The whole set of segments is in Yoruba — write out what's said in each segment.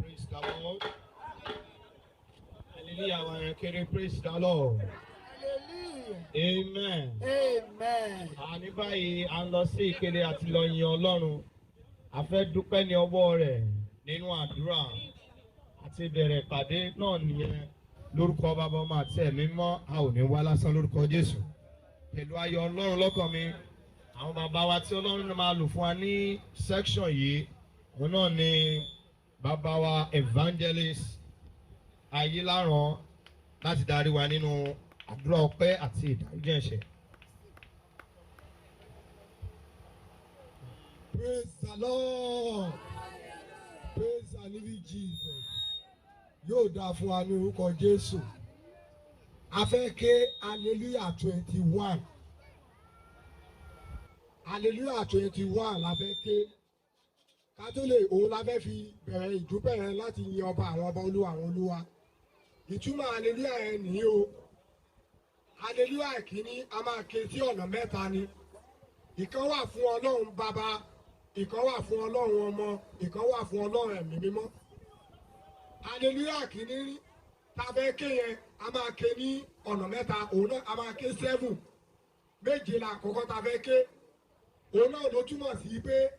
Praise the Lord. Hallelujah. Praise the Lord. Hallelujah. Amen. Amen. Àní báyìí à ń lọ sí ìpele àti lọ yin Ọlọ́run. A fẹ́ dúpẹ́ ní ọwọ́ rẹ̀ nínú àdúrà àti bẹ̀rẹ̀ ìpàdé náà nìyẹn lórúkọ Bàbá, Ọmọ àti Ẹ̀mí Mímọ́. A ò ní wá lásán lórúkọ Jésù. Pẹ̀lú ayọ̀ Ọlọ́run lọ́kàn mi, àwọn bàbá wa tí Ọlọ́run máa lò fún wa ní section yìí, òun náà ni bàbá wa Evangelist Ayéláran láti darí wa nínú àdúrà ọpẹ́ àti ìdáríjì ẹ̀ṣẹ̀. Praise the Lord. Praise the living Jesus. Yóò dáa fún wa ní orúkọ Jésù. A fẹ́ ké hallelujah 21. Hallelujah 21 la fẹ́ ké. Ká tó lè òun la fẹ́ fi bẹ̀rẹ̀ ìdúpẹ́ yẹn láti yin ọba àwọn ọba, olúwa àwọn olúwa. Ìtumọ̀ hallelujah yẹn nìyí o. Hallelujah kìíní a máa ké sí ọ̀nà mẹ́ta ni. Ìkan wà fún Ọlọ́run Bàbá, ìkan wà fún Ọlọ́run Ọmọ, ìkan wà fún Ọlọ́run Ẹ̀mí Mímọ́. Hallelujah kìíní tá a fẹ́ ké yẹn a máa ké ní ọ̀nà mẹ́ta, òun náà a máa ké 7, méje la àkọ́kọ́ tá a fẹ́ ké. Òun náà ló túmọ̀ sí pé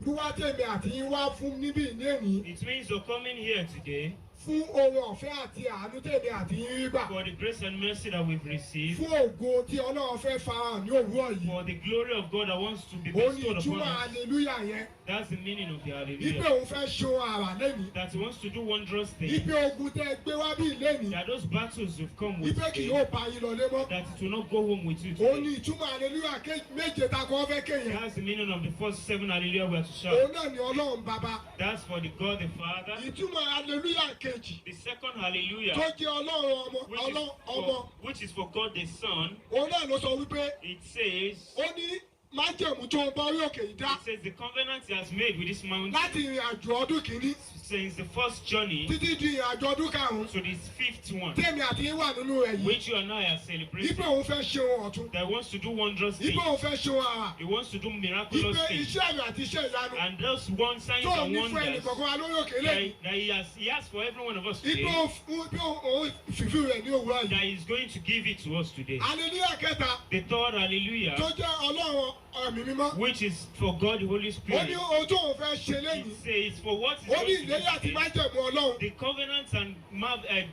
wíwá tèmi àti yín wá fún níbí ní èní. It means you're coming here today. Fún oore ọ̀fẹ́ àti àánú tèmi àti yín rí gbà. For the grace and mercy that we've received. Fún ògo tí Ọlọ́run fẹ́ farahàn ní òwúrọ̀ yìí. For the glory of God that wants to be Òun ni bestowed upon ìtumọ̀ us. hallelujah yẹn. That's the meaning of the hallelujah. Ipe òun fẹ́ ṣe ohun àrà lẹ́nìí. That he wants to do wondrous things. Ipe ogun tẹ́ ẹ gbé wá bí lẹ́nìí. That those battles you've come with Ipe kì today, yóò bá yín lọlé mọ́. that it will not go home with you Òun ni today. ìtumọ̀ hallelujah méje ta kọ́ fẹ́ ké yẹn. That's the meaning of the first 7 hallelujah we are to shout. Òun náà ni Ọlọ́run Bàbá. That's for the God the Father. Ìtumọ̀ hallelujah kejì. The second hallelujah. Tó jẹ́ Ọlọ́run ọmọ, Ọlọ́run ọmọ. Which is for God the Son. Òun náà ló sọ wípé. It says. Ó ní májẹ̀mú tó ń bá orí òkè yìí dá. It says the covenant he has made with this mountain. Láti ìrìn àjò ọdún kìíní. Since the first journey. Títí di ìrìn àjò ọdún karùn-ún. To this fifth one. Tèmi àti yín wà nínú rẹ̀ yìí. Which you and I are celebrating. Ipe òun fẹ́ ṣe ohun ọ̀tun. That wants to do wondrous things. Ipe òun fẹ́ ṣe ohun àrà. He wants to do miraculous Ipe things. iṣẹ́ àmì àti iṣẹ́ ìyanu. And those one signs Tó and ní fún ẹnì wonders. kọ̀ọ̀kan wa lórí òkè lẹ́yìn. That he has for every one of us today. Ipe òun fìfì rẹ̀ ní òwúrọ̀ yìí. That he is going to give it to us today. Hallelujah kẹta. The third hallelujah. Tó jẹ́ Ọlọ́run Ẹ̀mí Mímọ́. Which is for God the Holy Spirit. Ó ní ohun tó òun fẹ́ ṣe lẹ́yìn. It says for what is Ó ní going to ìlérí àti do today. májẹ̀mú Ọlọ́run. The covenant and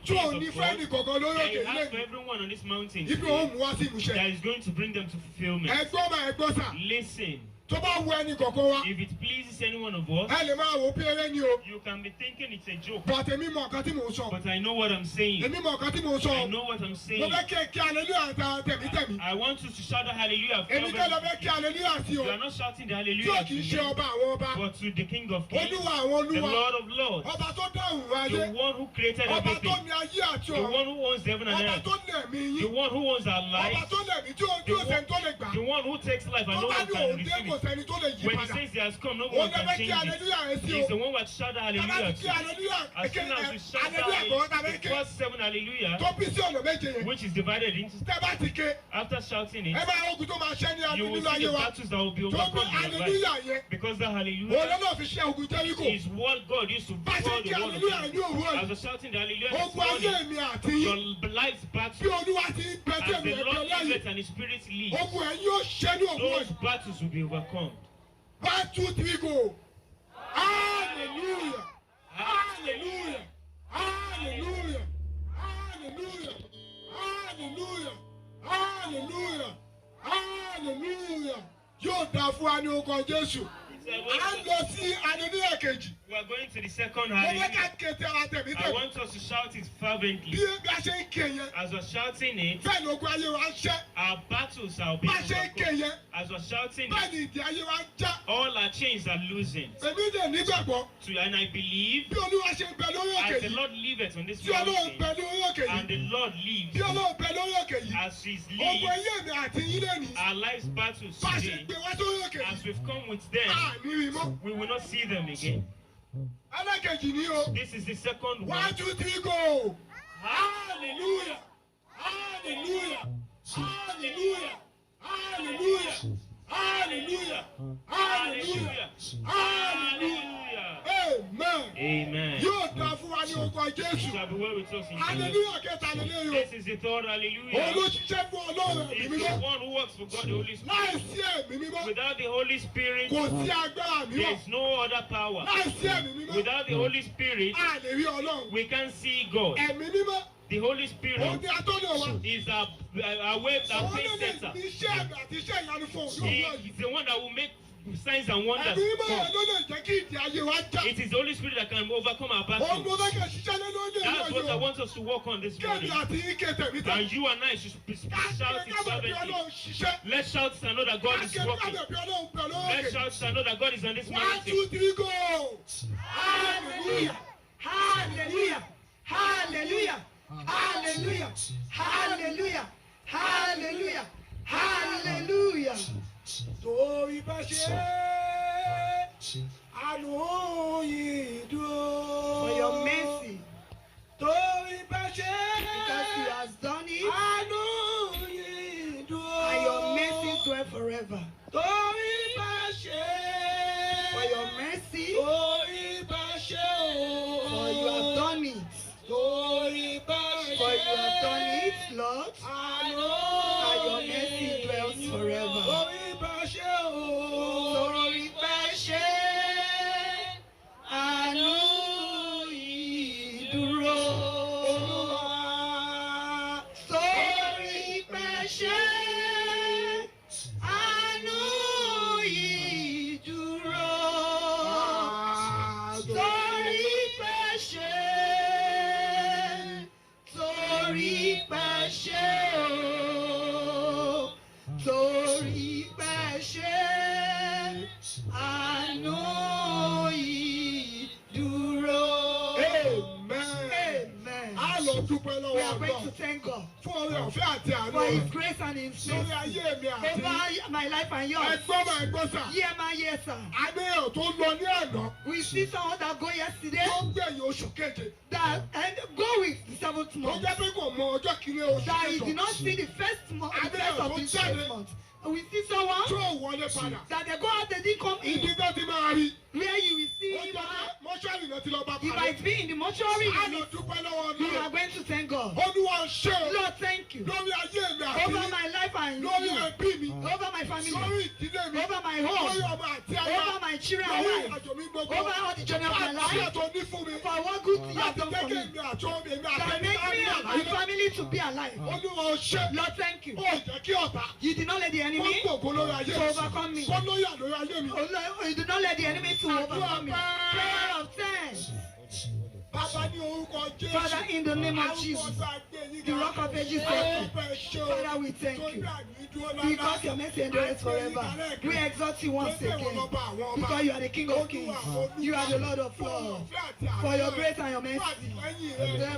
Tó òun ní of fún ẹnì God kọ̀ọ̀kan lórí that òkè he has lẹ́yìn. for everyone on this mountain Ipe today, òun mú wá sí ìmúṣẹ. that is going to bring them to fulfillment. Ẹgbọ́n máa ẹgbọ́n sà. Listen. Tó bá wu ẹnì kọ̀ọ̀kan wa. If it pleases any one of us. Ẹ lè máa wò ó pé eré ni o. You can be thinking it's a joke. But èmi mọ nǹkan tí mò ń sọ. But I know what I'm saying. Èmi mọ nǹkan tí mò ń sọ. I know what I'm saying. Mo fẹ́ kí ẹ kí hallelujah ta tẹ̀mítẹ̀mí. I want you to shout the hallelujah. Èmi kọ́ lọ fẹ́ kí hallelujah sí o. You are not shouting the Tí hallelujah ò kì í to ṣe me, ọba àwọn ọba. but to the King of Kings, Olúwa àwọn the olúwa. Lord of Lords, Ọba tó dá òun ayé. the one who created Ọba tó everything, ní ayé àti the ọ̀run. one who owns heaven and Ọba earth, tó ní ẹ̀mí the yín. one who owns our Ọba lives, tó lẹ̀mí tí ò sẹ́ni tó lè gbà. the one who takes life and Tó no bá one ní can òun dé receive kò it. sẹ́ni tó lè yí When he padà. says he has come, no Òun one lè can fẹ́ kí change it. hallelujah rẹ sí He's o. the one who shout the Tá bá hallelujah ti kí to. hallelujah As soon as we shout hallelujah kọ̀ọ̀kan tá a fẹ́ the ké. first 7 hallelujah, Tó bí sí ọ̀nà méje yẹn. which is divided into Tẹ́ bá ti ké. after shouting Ẹ it, máa ogun tó máa ṣẹ́ ní you will nínú see ayé the wa. battles that will be Tó gbé overcome in your life. hallelujah yẹn. Because the Òun hallelujah lọ́nà fi ṣẹ́ ogun Jẹ́ríkò. is what God used to Bá ṣe call kí the world of hallelujah ní òwúrọ̀ As yìí. we're shouting the hallelujah this Ogun ayé morning, mi àti yín. your life's Bí battle, Olúwa ti ń bẹ tí as èmi the ẹ̀gbẹ́ Lord lẹ́yìn. liveth and His Spirit lives, Ogun ẹ̀ yóò ṣẹ́ ní òwúrọ̀ those yìí. battles will be overcome. 1, 2, 3, go. Hallelujah. Hallelujah. Hallelujah. Hallelujah. Hallelujah. Hallelujah. Hallelujah. Yóò dáa fún wa ní orúkọ Jésù. À ń lọ sí hallelujah kejì. We are going to the second Mo fẹ́ hallelujah. ká ké tẹ́ra tẹ̀mí I tẹ̀mí. want us to shout it fervently. Bí a ṣe ń ké yẹn, As we're shouting it, bẹ́ẹ̀ ni ogun ayé wa ń ṣẹ́. our battles are being Bá a ṣe ń ké overcome. yẹn, As we're shouting bẹ́ẹ̀ it, ni ìdí ayé wa ń já. all our chains are loosened. Èmi dẹ̀ nígbàgbọ́. And I believe Bí Olúwa ṣe ń bẹ lórí òkè as the yìí, Lord liveth on this tí Ọlọ́run bẹ mountain, lórí òkè and yìí, the Lord lives bí Ọlọ́run bẹ lórí òkè yìí, as He ogun lives, ayé mi àti yín lẹ́nìí, our life's battles bá a ṣe today, gbé wá sórí òkè as yìí, we've come with them, a ní rí mọ́. we will not see them again. Alákejì ni o. This is the second 1, one. 2, 3, go. Hallelujah. Hallelujah. Hallelujah. Hallelujah. Hallelujah. Hallelujah. Hallelujah. Amen. Amen. Yóò dáa fún wa ní orúkọ lórúkọ Jésù. It shall be well with us in Jesus. Hallelujah kẹta lélẹ́yìn o. This is the third Òun hallelujah. ló ṣiṣẹ́ fún Ọlọ́run ẹ̀mí It's mímọ́. the one who works for God the Holy Spirit. Láìsí ẹ̀mí mímọ́, Without the Holy Spirit, kò sí agbára there mìíràn. is no other power. Láìsí ẹ̀mí mímọ́, Without the Holy Spirit, a lè rí Ọlọ́run. we can't see God. Ẹ̀mí mímọ́, The Holy òun Spirit ni atọ́nà wa. is our way, our Òun ló pace lè setter. ní iṣẹ́ àmì àti iṣẹ́ ìyanu fún òun He yóò wọ̀ yìí. is the one that will make signs and wonders. Ẹ̀mí mímọ́ Come. ló lè jẹ́ kí ìdí ayé wa já. It is the Holy Spirit that can overcome our Òun ló battles. fẹ́ kẹ́ ṣiṣẹ́ lé lórí That's èyí what I ọ̀yọ́. want us to work on this Kẹ́mi morning. àti ike tẹ̀mí tẹ̀. And you and I should shout it Káàkiri kábẹ̀ bí fervently. Ọlọ́run ṣiṣẹ́. Let's shout and know that God is Káàkiri working. kábẹ̀ bí Ọlọ́run pẹ̀lú Let's òkè. shout and know that God is on this One, mountain. two, three, go! Hallelujah! Hallelujah. Hallelujah. Hallelujah. Hallelujah. Hallelujah. Hallelujah. Torí bá ṣe àánú yìí dúró. For your mercy, Torí bá ṣe because you has done it, àánú yìí dúró. and your mercy dwell forever. Torí bá ṣe For your mercy, torí bá ṣe o. for you have done it. Torí bá ṣe For you have done it, Lord, àánú and your mercy dwells forever. Torí bá ṣe o. Torí pé ṣe àánú yìí dúró. Olúwa. Torí pé ṣe àánú yìí dúró. Torí pé ṣe, torí pé ṣe o, torí pé ṣe àánú yìí dúró. Amen. Amen. A lọ dúpẹ́ We lọ́wọ́ are going to Ọlọ́run thank God fún oore ọ̀fẹ́ àti àánú for His rẹ̀ grace and His lórí mercy ayé mi àti over my life and yours. ẹgbọ́n máa gbọ́ sà. Hear my yes, sir. Adéyàn tó lọ ní àná We see someone that go yesterday tó gbẹ̀yìn oṣù keje that and go with the seventh tó month. jẹ́ pé kò mọ ọjọ́ kìíní oṣù That he kẹjọ did not see the first month, the first of the first month. We see someone tó wọlé padà. that they go out, they didn't come in. Ibi tó ti máa rí. Where you will see Ó him, jẹ́ pé mọ́ṣúárì náà ti lọ bá he parí. might be in the mortuary. A lọ dúpẹ́ lọ́wọ́ You are Ọlọ́run. going to thank God. Olúwa ṣe o Lord, thank you lórí ayé mi àti over my life and lórí you, ẹbí mi over my family, lórí ìdílé mi over my lórí home, ọmọ àti aya over my children and lórí wife, ìrìnàjò mi gbogbo. over all the journey of my Àti life. àtọ̀ ní fún mi. For what good you have Láti done jẹ́ for kí me. èmi àti ọmọ èmi àti That ẹni make bá me ní and my àlàyé. family to be alive. Olúwa ṣe. Lord, thank you. Ó jẹ́ kí ọ̀tá You did not let the kó enemy gbògo lórí ayé to mi. overcome me. Kó lóyà lórí ayé mi. Oh, Lord, you did not let the enemy to overcome me. Prayer of ten. Bàbá ní orúkọ Jésù. Father, in the name of Jesus, the Rock of Ages, thank you. Father, we thank you. Because your mercy endures forever. We exalt you once again. Because you are the King of Kings. You are the Lord of Lords. For your grace and your mercy.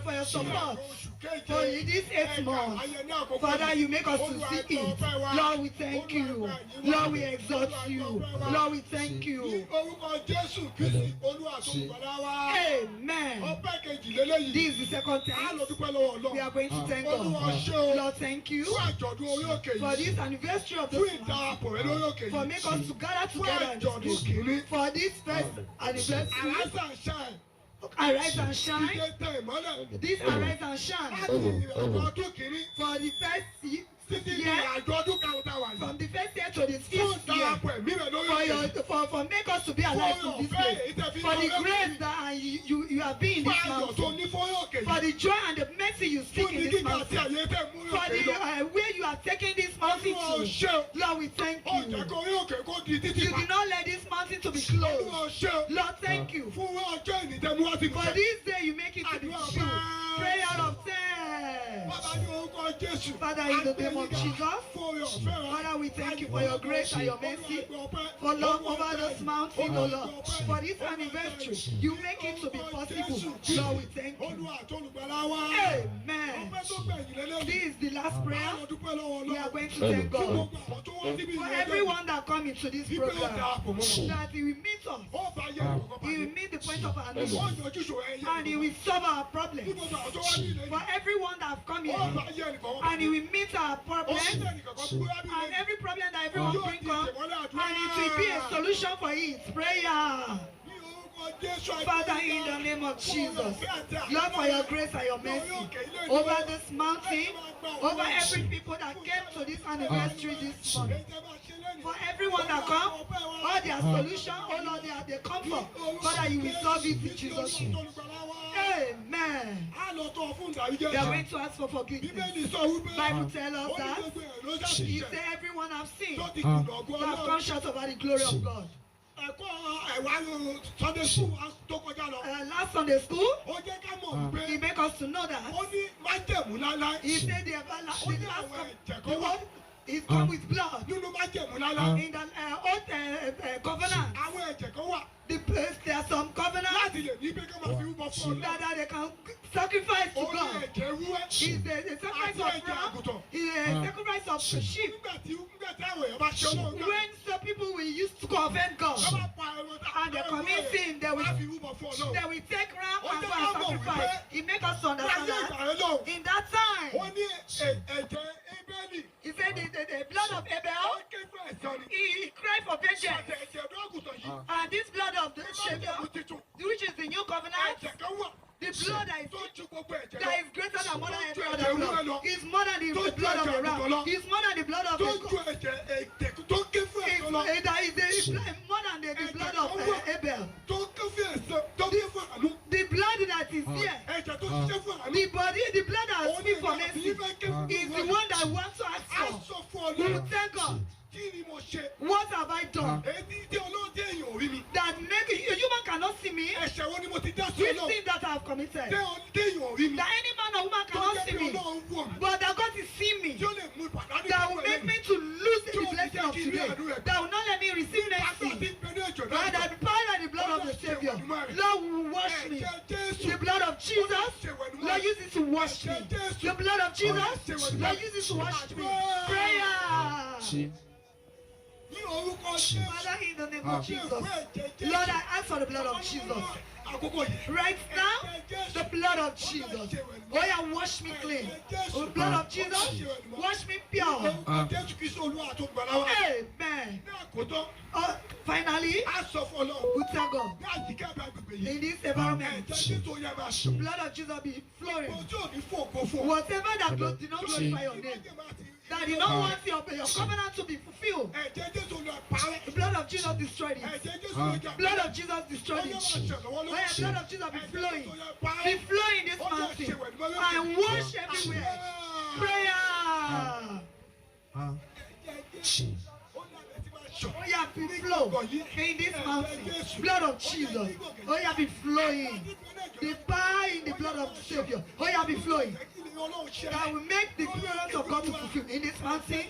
For your support. For this 8 months. Father, you make us to see it. Lord, we thank you. Lord, we exalt you. Lord, we thank Ní you. orúkọ Jésù Kristi, Olúwa tó ń gbọ́dá wá. Amen. Ọpẹ́ kejì lélẹ́yìí. This is the second A time lọ dúpẹ́ lọ́wọ́ we are Ọlọ́run. going to thank Olúwa God. ṣé o. Lord, thank you Fún àjọ̀dún orí òkè for yìí. this anniversary of Fún this month, ìdarapọ̀ rẹ lórí òkè for yìí. make us to gather Fún together in this àjọ̀dún place. kìíní. For this first anniversary, Arise and shine. arise and shine. Dídé tẹ ìmọ́lẹ̀. This arise and shine Láti ìrìnàjò ọdún kìíní for the first títí di year, ìrìnàjò ọdún karùn-ún tá a wà yìí. from the first year to the Fún fifth year. ìdarapọ̀ ẹ̀mí rẹ lórí For òkè your yìí. for make us to be alive in this place. For the grace that you have been in Fún this ayọ̀ tó mountain. ní fún òkè For yìí. the joy and the mercy you Fún speak ní in this gíga àti mountain. àyè tẹ̀ mú For òkè the lọ. way you are taking this mountain Olúwa to. ṣé o. Lord, we thank Ó jẹ́ you. kó orí òkè kó di títì You pa. did not let this mountain to be closed. Olúwa ṣé o. Lord, thank you. Fún ọjọ́ ìní tẹ́ mú wá sí For ìmúṣẹ. this day you make it to be true. Prayer of ten. Bàbá ní orúkọ Jésù. Father, in the name of Jesus. Fún oore ọ̀fẹ́ rẹ. Father, we thank you for your grace and your mercy. For love over this mountain, O Lord. For this anniversary, you make it to be possible. Lord, we thank you. Olúwa àti olùgbàlà wa. Amen. Ọpẹ́ tó gbẹ̀yìn lélẹ́yìí. This is the last prayer. A lọ dúpẹ́ lọ́wọ́ We are Ọlọ́run. going to thank Fún God. gbogbo àwọn tó wá síbí For ìrọ̀lẹ́. everyone that come into this Wípé ó program, darapọ̀ mọ́ wọn. that he will meet us. Ó bá yẹ ìkọ̀kọ̀ He will pàdé. meet the point of our Ó need. yanjú ìṣòro ẹyẹ. And he will solve our Fún problems. gbogbo àwọn tó wá ní ilé For yìí. everyone that have come Ó here, bá yẹ ìkọ̀kọ̀ and he will meet our Ó problems. sì yẹ ìkọ̀kọ̀ búra bí And ilé. every problem that everyone Yóò bring di up, ìtẹ̀mọ́lẹ̀ àdúrà. and it will be a solution for it. Prayer. Ní orúkọ Father, in the name of Jesus, Lord, for your grace and your mercy over this mountain, over every people that came to this anniversary this morning. For everyone that come, all their solution, oh Lord, they come for. Father, you will solve it in Jesus' name. Amen. We are going to ask for forgiveness. Bible tells us that He said everyone have sinned, have come short of the glory of God. Ẹ̀kọ́ ẹ̀wá Sunday school tó kọjá lọ. Last Sunday school, Ó jẹ́ ká mọ̀ pé he make us to know that ó ní májẹ̀mú láíláí. he said the everlasting the last Ó ní àwọn ẹ̀jẹ̀ the kan wà one is come with blood. nínú májẹ̀mú láíláí. In the old covenant, Àwọn ẹ̀jẹ̀ kan wà the place there are some covenants láti lè ní pé kí wọ́n máa fi rúbọ fún that, Ọlọ́run. that they can sacrifice to Ó ní God. ẹ̀jẹ̀ ewúrẹ́ Is the sacrifice àti of ẹ̀jẹ̀ ram, àgùntàn. is a sacrifice of sheep. Nígbà tí àwọn èèyàn bá ṣe Ọlọ́run náà, When some people will use to offend God, wọ́n bá pa ẹran tá- and they commit sin, they wọ́n á will fi rúbọ fún Ọlọ́run. they will take ram Ó and jẹ́ go and ká mọ̀ sacrifice. wípé He make us to understand Láyé ìgbà that yẹn lọ́hùn, in that time, ó ní ẹ̀jẹ̀ Ébẹ́lì. he said the blood of Ó Abel, ké fún ẹ̀san ni. he cried for vengeance. Àti ẹ̀jẹ̀ ọ̀dọ́ àgùntàn yìí. And this blood of the Savior, Májẹ̀mú titun. which is the new covenant, Ẹ̀jẹ̀ kan wà the blood that is tó ju gbogbo ẹ̀jẹ̀ lọ. that is greater than more than every Tó ju other ẹ̀jẹ̀ ewúrẹ́ blood. lọ. Is more than Tó the ju blood of ẹ̀jẹ̀ the àgùntàn ram. lọ. Is more than the blood of Tó the ju ẹ̀jẹ̀ ẹ̀jẹ̀ tó ké fún is ẹ̀san lọ. that is more than the blood of Abel. Tó ké fún ẹ̀san tó ké fún àánú. The blood that is here, Ẹ̀jẹ̀ tó ṣiṣẹ́ fún àánú. the body, the blood that Òun ni speaks for ìgbà tí mercy, fẹ́ ké fún is the one that wants to ask Á for. sọ fún We will Ọlọ́run. thank God. Kí ni mo ṣe? What have I done Èyí tí Ọlọ́run tí èèyàn ò rí mi. that make a human cannot see me? Ẹ̀ṣẹ̀ wo ni mo ti dá sí Which Ọlọ́run? sin that I have committed? Tí èèyàn ò rí mi. That any man or woman Tó cannot jẹ́ see pé me, Ọlọ́run wò mí. but that God is seeing me. Tí ó lè mú ìpàdánù That will ìpínlẹ̀ make mi. me to lose the blessing of today. That will not let me receive Agbára tí mercy. ń bẹ ní ẹ̀jọ̀ náà. Rather, the power and the blood of the Savior. Lord will wash me. Ẹ̀jẹ̀ Jésù. The blood of Jesus, Lord, use it to wash me. The blood of Jesus, Lord, use it to wash me. Prayer. Ní orúkọ Jésù. Father, in the name of Jesus, Ẹ̀jẹ̀ Jésù. Lord, I ask for the blood of Jesus. Àkókò yìí. Right now, the blood of Jesus. Oh, yeah, wash me clean. The blood of Jesus, wash me pure. Orúkọ Jésù Kristi Olúwa àti Olùgbàlà wa. Amen. Ní àkótán, Finally, a sọ fún Ọlọ́run. we thank God. Ní àyíká ẹ̀bẹ̀ agbègbè yìí. In this environment, Ẹ̀jẹ̀ Jésù ó yẹ máa ṣàn. blood of Jesus be flowing. Ohun tí ò ní fún ògo fún ọ. Whatever that did not glorify your name, that did not want your covenant to be fulfilled, Ẹ̀jẹ̀ Jésù Olúwa parẹ́. the blood of Jesus destroyed it. Ẹ̀jẹ̀ Jésù ó yẹ Blood of Jesus destroyed it. Oh yeah, blood of Jesus be flowing. Be flowing in this mountain and wash everywhere. Prayer. Oh yeah, be flow in this mountain. Blood of Jesus. Oh yeah, be flowing. The power in the blood of the Savior. Oh yeah, be flowing. That will make the presence of God to fulfill in this mountain.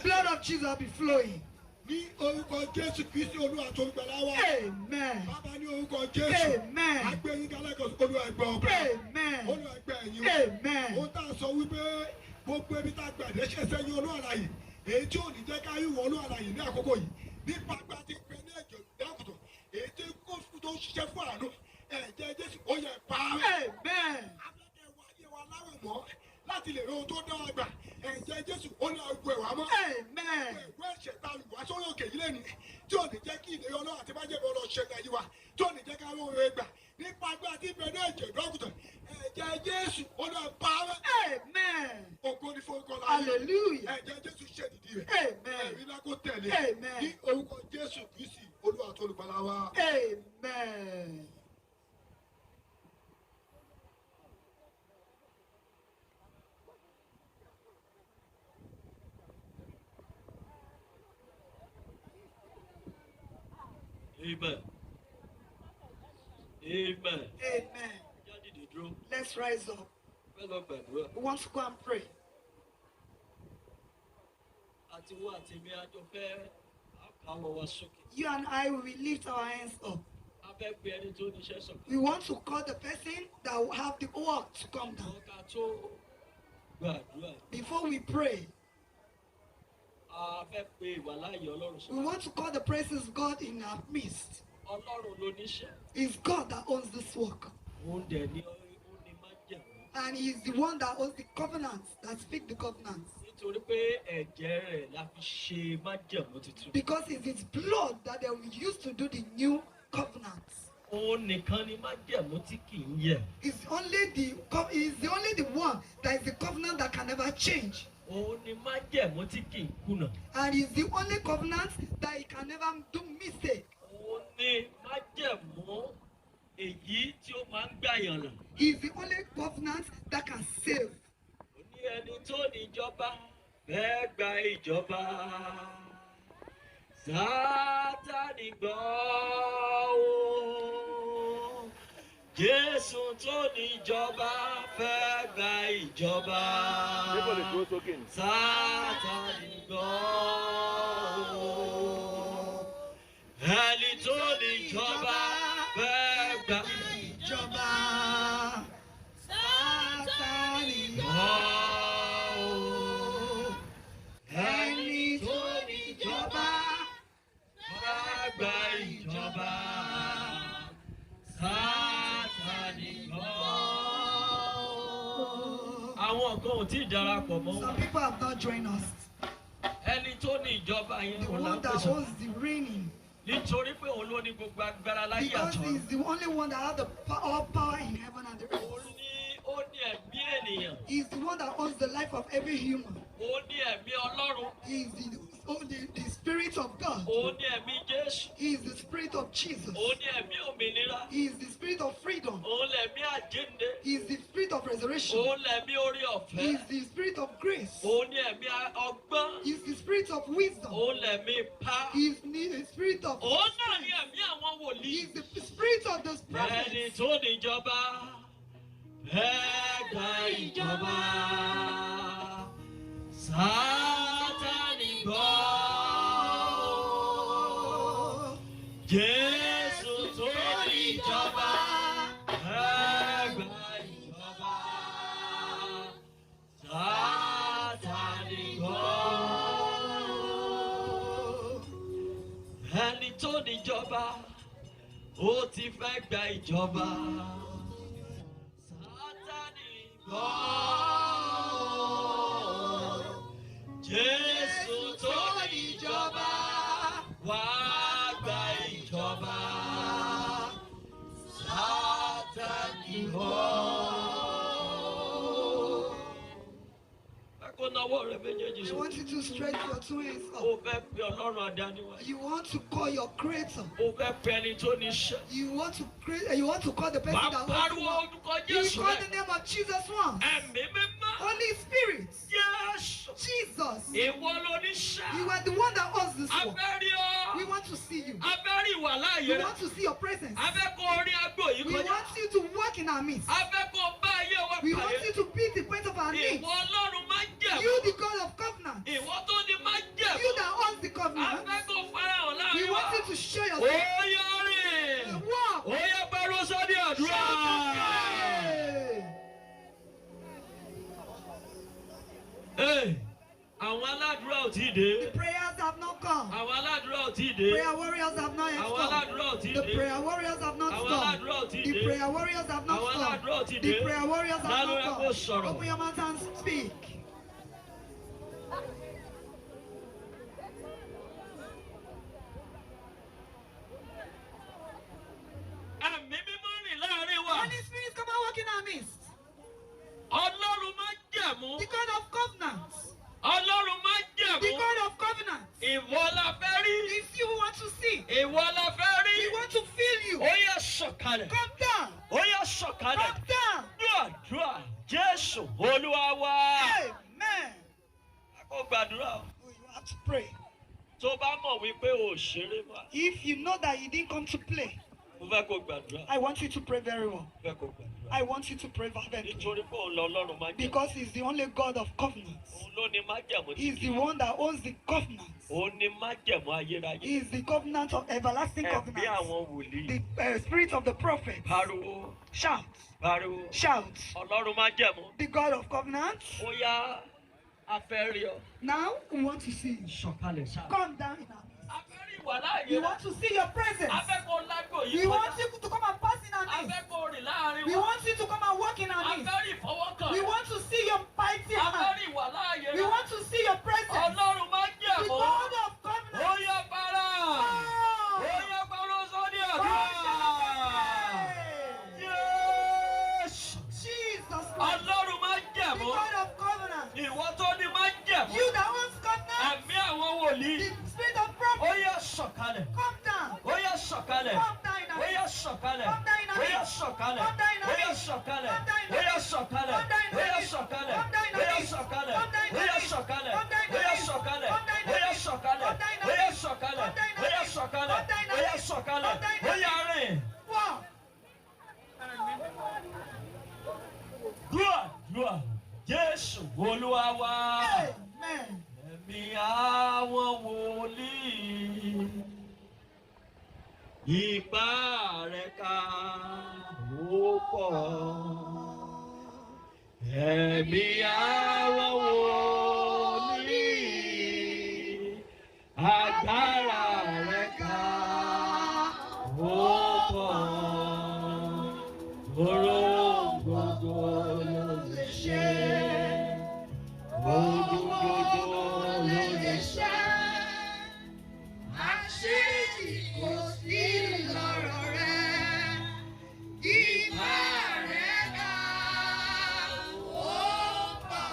Blood of Jesus be flowing. Ní orúkọ Jésù Kristi Olúwa àti Olùgbàlà wa. Amen. Bàbá ní orúkọ Jésù. Amen. Agbẹ́yìn galẹ́kọ̀ọ́ Olúwa ẹgbẹ́ ọpẹ́. Amen. Olúwa ẹgbẹ́ ẹ̀yìn wa. Amen. Ohun tá a sọ wípé gbogbo ibi tá a gbà dẹ́ṣẹ̀ sẹ́yìn Olúwa láàyè. Èyí tí ò ní jẹ́ ká rí ìwọ Olúwa láàyè ní àkókò yìí. Nípa agbá tí ń pè ní ẹ̀jẹ̀ dákùtọ̀. Èyí tí kò tó ń ṣiṣẹ́ fún àánú. Ẹ̀jẹ̀ Jésù ó yẹ parẹ́. Amen. Afẹ́kẹ́ wa ayé wa láwẹ̀ mọ́ láti lè rí ohun tó dára gbà. Ẹ̀jẹ̀ Jésù ó ní àgbo ẹ̀wà mọ́. Amen. Ìwé ẹ̀ṣẹ̀ ta ìwà sórí òkè yìí lẹ́nu tí ò ní jẹ́ kí ìlérí Ọlọ́run àti májèmọ́ Ọlọ́run ṣe ní ayé wa tí ò ní jẹ́ ká rí ohun rere gbà nípa agbára tí ń bẹ ní ẹ̀jẹ̀ ìdọ́gùtàn ẹ̀jẹ̀ Jésù ó ní parẹ́. Amen. Ògo ni forúkọ láyé. Hallelujah. Ẹ̀jẹ̀ Jésù ṣe ìdí rẹ̀. Amen. Ẹ̀rí ńlá kó tẹ̀lé. Amen. Ní orúkọ Jésù Kristi Olúwa àti Olùgbàlà wa. Amen. Amen. Amen. Amen. Jáde dìde dúró. Let's rise up. Fẹ́ lọ gbàdúrà. We want to go and pray. Àti wo àti mi àjọ fẹ́ káwọ́ wa sókè. You and I will lift our hands up. A fẹ́ pe ẹni tó níṣẹ́ sọ̀kan. We want to call the person that will have the work to come down. Wọ́n ká tó gbàdúrà. Before we pray, A fẹ́ pe ìwàláàyè Ọlọ́run we sọ̀kan. want to call the presence of God in our midst. Ọlọ́run ló níṣẹ́. It's God that owns this work. Òun dẹ̀ ni ó ní májẹ̀mú. And He's the one that owns the covenants, that speak the covenants. Nítorí pé ẹ̀jẹ̀ rẹ̀ la fi ṣe májẹ̀mú tuntun. Because it's His blood that they will use to do the new covenants. Òun nìkan ni májẹ̀mú tí kì í yẹ̀. It's only the is the only the one that is the covenant that can never change. Òun ni májẹ̀mú tí kì í kùnà. And is the only covenant that he can never do mistake. Òun ni májẹ̀mú èyí tí ó máa ń gbàyàn là. Is the only covenant that can save. Ó ní ẹni tó níjọba fẹ́ gba ìjọba. Sátánì gbọ́ o. Jésù tó níjọba fẹ́ gba ìjọba. Ṣé kò lè dúró sókè ni? Sátánì gbọ́ o. Ẹni tó níjọba fẹ́ gba ìjọba. Sátánì gbọ́ o. Ẹni tó níjọba fẹ́ gba ìjọba. Sátánì gbọ́. Àwọn kan ò tí ì darapọ̀ mọ́ Some wa. people have not joined us. Ẹni tó ní ìjọba yẹn The kò one that lápèsè. owns the reigning. Nítorí pé òun ló ní gbogbo agbára láyé Because àtọ̀run. he's the only one that has the all power in heaven and the Òun earth. ní ó ní ẹ̀mí ènìyàn. He's the one that owns the life of every human. Òun ní ẹ̀mí Ọlọ́run. He is the spirit of God. Òun ní ẹ̀mí Jésù. He is the spirit of Jesus. Òun ní ẹ̀mí òmìnira. He is the spirit of freedom. Òun lẹ̀mí àjíǹde. He is the spirit of resurrection. Òun lẹ̀mí orí He ọ̀fẹ́. is the spirit of grace. Òun ní ẹ̀mí ọgbọ́n. He is the spirit of wisdom. Òun lẹ̀mí ipá. He is the spirit of Òun náà ní ẹ̀mí àwọn He wòlíì. is the spirit of the Ẹni prophets. tó níjọba fẹ́ gba ìjọba. Sátánì gbọ́. Jésù tó níjọba fẹ́ gba ìjọba. Sátánì gbọ́. Ẹni tó níjọba ó ti fẹ́ gba ìjọba. Sátánì gbọ́. Jésù tó níjọba wá gba ìjọba. Sátánì gbọ́. Bákan náà ọwọ́ rẹ méjèèjì I sókè. want you to stretch your two hands Ó up. fẹ́ pe Ọlọ́run àdániwá. You want to call your creator. Ó fẹ́ pe ẹni tó ní iṣẹ́. You want to create. You want to call the person Wàá that owns the pariwo world. orúkọ You Jésù call rẹ̀. the name of Jesus once. Ẹ̀mí mímọ́. Holy Spirit, Jésù. Jesus, Ìwọ ló ní iṣẹ́. you are the one that owns this A world. fẹ́ rí ọ. We want to see you. A fẹ́ rí ìwà láàyè We rẹ̀. want to see your presence. A fẹ́ kó o rí agbó yìí We kọjá. want you to walk in our midst. A fẹ́ kó o bá ayé wa We want pàdé. you to be the point of our needs. Ìwọ Ọlọ́run máa jẹ̀mú. You, the God of covenant. Ìwọ tó ní máa jẹ̀mú. You that owns the A covenant. fẹ́ kó o farahàn We láàrin wa. want you to show Ó yourself. yá rìn. Walk. Ó yá pariwo sọ́dí àdúrà. Hey. Ee, àwọn aládùúrà ò tí ì dé. The prayers have not come. Àwọn aládùúrà ò tí ì dé. Prayer warriors have not yet Àwọn come. aládùúrà ò tí ì The dé. prayer warriors have not Àwọn come. aládùúrà ò tí ì The dé. prayer warriors have not Àwọn come. aládùúrà ò tí ì The dé. prayer warriors have Lálọ́ not ẹ kó come. sọ̀rọ̀. Open your mouth and speak. Ẹ̀mí mímọ́ rìn láàrin wa. Holy Spirit, come and walk in our midst. Ọlọ́run máa jẹ̀mú. The God of covenant. Ọlọ́run máa The jẹ̀mú. God of covenant. Ìwọ la fẹ́ rí. It's you we want to see. Ìwọ la fẹ́ rí. We want to feel you. Ó yá sọ̀kalẹ̀. Come down. Ó yá sọ̀kalẹ̀. Come down. Gbàdúrà Jésù Olúwa wa. Amen. Kó gbàdúrà o. Oh, you have to pray. Tó bá mọ̀ wípé o ò ṣeré mọ́. If you know that you didn't come to play, Mo fẹ́ kó gbàdúrà. I want you to pray very well. Mo fẹ́ kó gbàdúrà. I want you to pray fervently. Nítorí pé òun lọ Ọlọ́run máa jẹ̀mú. Because he's the only God of covenants. Òun ló ní májẹ̀mú tí He's kì the í. one that owns the covenants. Òun ní májẹ̀mú ayérayé. He is the covenant of everlasting Ẹ̀mí covenants. àwọn wòlíì. The spirit of the prophets. Pariwo. Shout. Pariwo. Shout. Ọlọ́run májẹ̀mú. The God of covenants. Ó yá a fẹ́ rí ọ. Now we want to see you. Sọ̀kalẹ̀ sáà. Come down in our midst. A fẹ́ rí ìwà láàyè We rẹ̀. want to see your presence. A fẹ́ kó lágbo yìí We kọjá. want you to come and pass in our A midst. fẹ́ kó rìn láàrin We wa. want you to come and walk in our A midst. fẹ́ rí ìfọwọ́kàn. We want to see your mighty A fẹ́ hand. rí ìwà láàyè We rẹ̀. want to see your presence. Ọlọ́run máa The jẹ̀mú. God of Ó covenant. yá para. Ó yá pariwo sọ́dí àdúrà. sọ̀kalẹ̀. Come down. Ó yá sọ̀kalẹ̀. Come down in our Ó yá midst. sọ̀kalẹ̀. Come down in our Ó yá midst. sọ̀kalẹ̀. Come down in our Ó yá midst. sọ̀kalẹ̀. Come down in Ó our yá midst. sọ̀kalẹ̀. Come down in Ó our yá midst. sọ̀kalẹ̀. Come down in Ó our yá midst. sọ̀kalẹ̀. Come down in Ó our yá midst. sọ̀kalẹ̀. Come down in Ó our yá midst. sọ̀kalẹ̀. Come down in Ó our yá midst. sọ̀kalẹ̀. Come down in Ó our yá midst. sọ̀kalẹ̀. Come down in Ó our yá midst. sọ̀kalẹ̀. Come down in Ó our yá midst. sọ̀kalẹ̀. Come down in Ó our yá midst. rìn. Walk. Dúà dúà Jésù Olúwa wa. Amen. Ẹ̀mí àwọn wòlíì ipá rẹ̀ ká ó pọ̀. Ẹ̀mí àwọn wòlíì agbára rẹ̀ ká ó pọ̀. Ohun gbogbo ló lè ṣe. Ohun gbogbo ló lè ṣe. Àṣírí kò sí lọ́rọ̀ rẹ̀, ìmọ̀ rẹ̀ ga, ó pọ̀.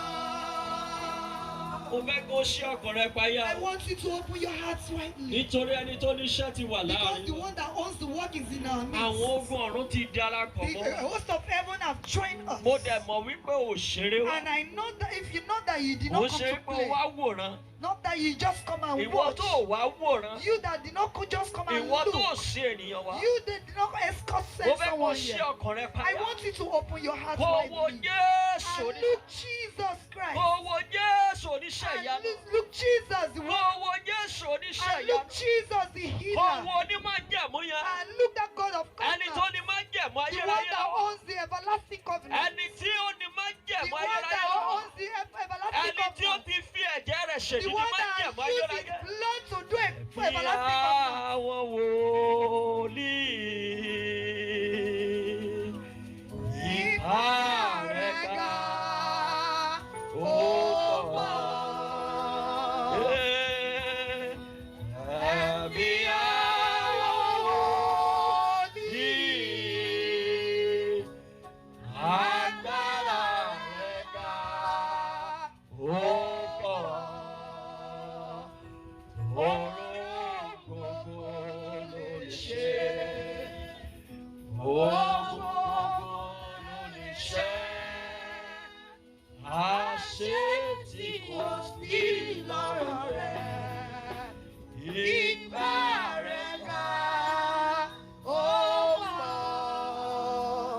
Mo fẹ́ kó ṣí ọkàn rẹ payá. I want you to open your hearts widely Nítorí ẹni tó níṣẹ́ ti wà because láàrin. the one that owns the work is in our midst. Àwọn ogun ọ̀run ti darapọ̀ The mọ́. host of heaven have joined us. Mo dẹ̀ mọ̀ wípé òṣèré wa. And I know that if you know that you did Mo not come ṣe to pé o play, wá wòran. not that you just come and Ìwọ watch, tó wá wòran. you that did not just come and Ìwọ tó look, ṣe ènìyàn wá. you that did not escort Mo send fẹ́ kó someone ṣí here. ọkàn rẹ I payá. want you to open your heart Kó wo widely Jésù and oníṣẹ́. look Jesus Christ. Kó wo Jésù oníṣẹ́ And ìyanu. look Jesus the Kó one. wo Jésù oníṣẹ́ And look ìyanu. Jesus the Kó healer. wo onímájẹ̀mú yẹn. And look that God of Ẹni tó covenant. ní májẹ̀mú The one ayérayé that lọ́wọ́. owns the everlasting covenant. Ẹni tí ó ní The májẹ̀mú one ayérayé that lọ́wọ́. owns the everlasting Ẹni tí ó covenant. ti fi ẹ̀jẹ̀ rẹ̀ The ṣèdídì one that májẹ̀mú has used his ayérayé. blood to do a Bí everlasting covenant. àwọn wòlíì ipá rẹ̀ ga ó pọ̀. Ẹ̀mí àwọn wòlíì agbára rẹ̀ ga ó pọ̀. Ohun gbogbo ló lè ṣe. Ohun gbogbo ló lè ṣe. Àṣé tí kò sí lọ́rọ̀ rẹ̀. Ipá rẹ̀ ga ó pọ̀.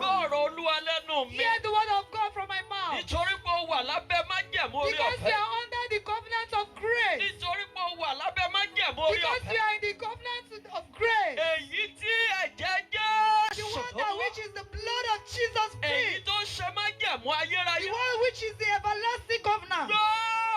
Gbọ́rọ̀ Olúwa lẹ́nu mi. Hear the word of God from my mouth. Nítorí pé o wà lábẹ́ májẹ̀mú orí Because you ọ̀fẹ́. are under the covenant of grace. Nítorí pé o wà lábẹ́ májẹ̀mú orí Because ọ̀fẹ́. you are in the covenant of grace. Èyí tí ẹ̀jẹ̀ The Jésù one tó that wá. which is the blood of Jesus Èyí Christ. tó ṣe májẹ̀mú ayérayé. The one which is the everlasting covenant. Gbọ́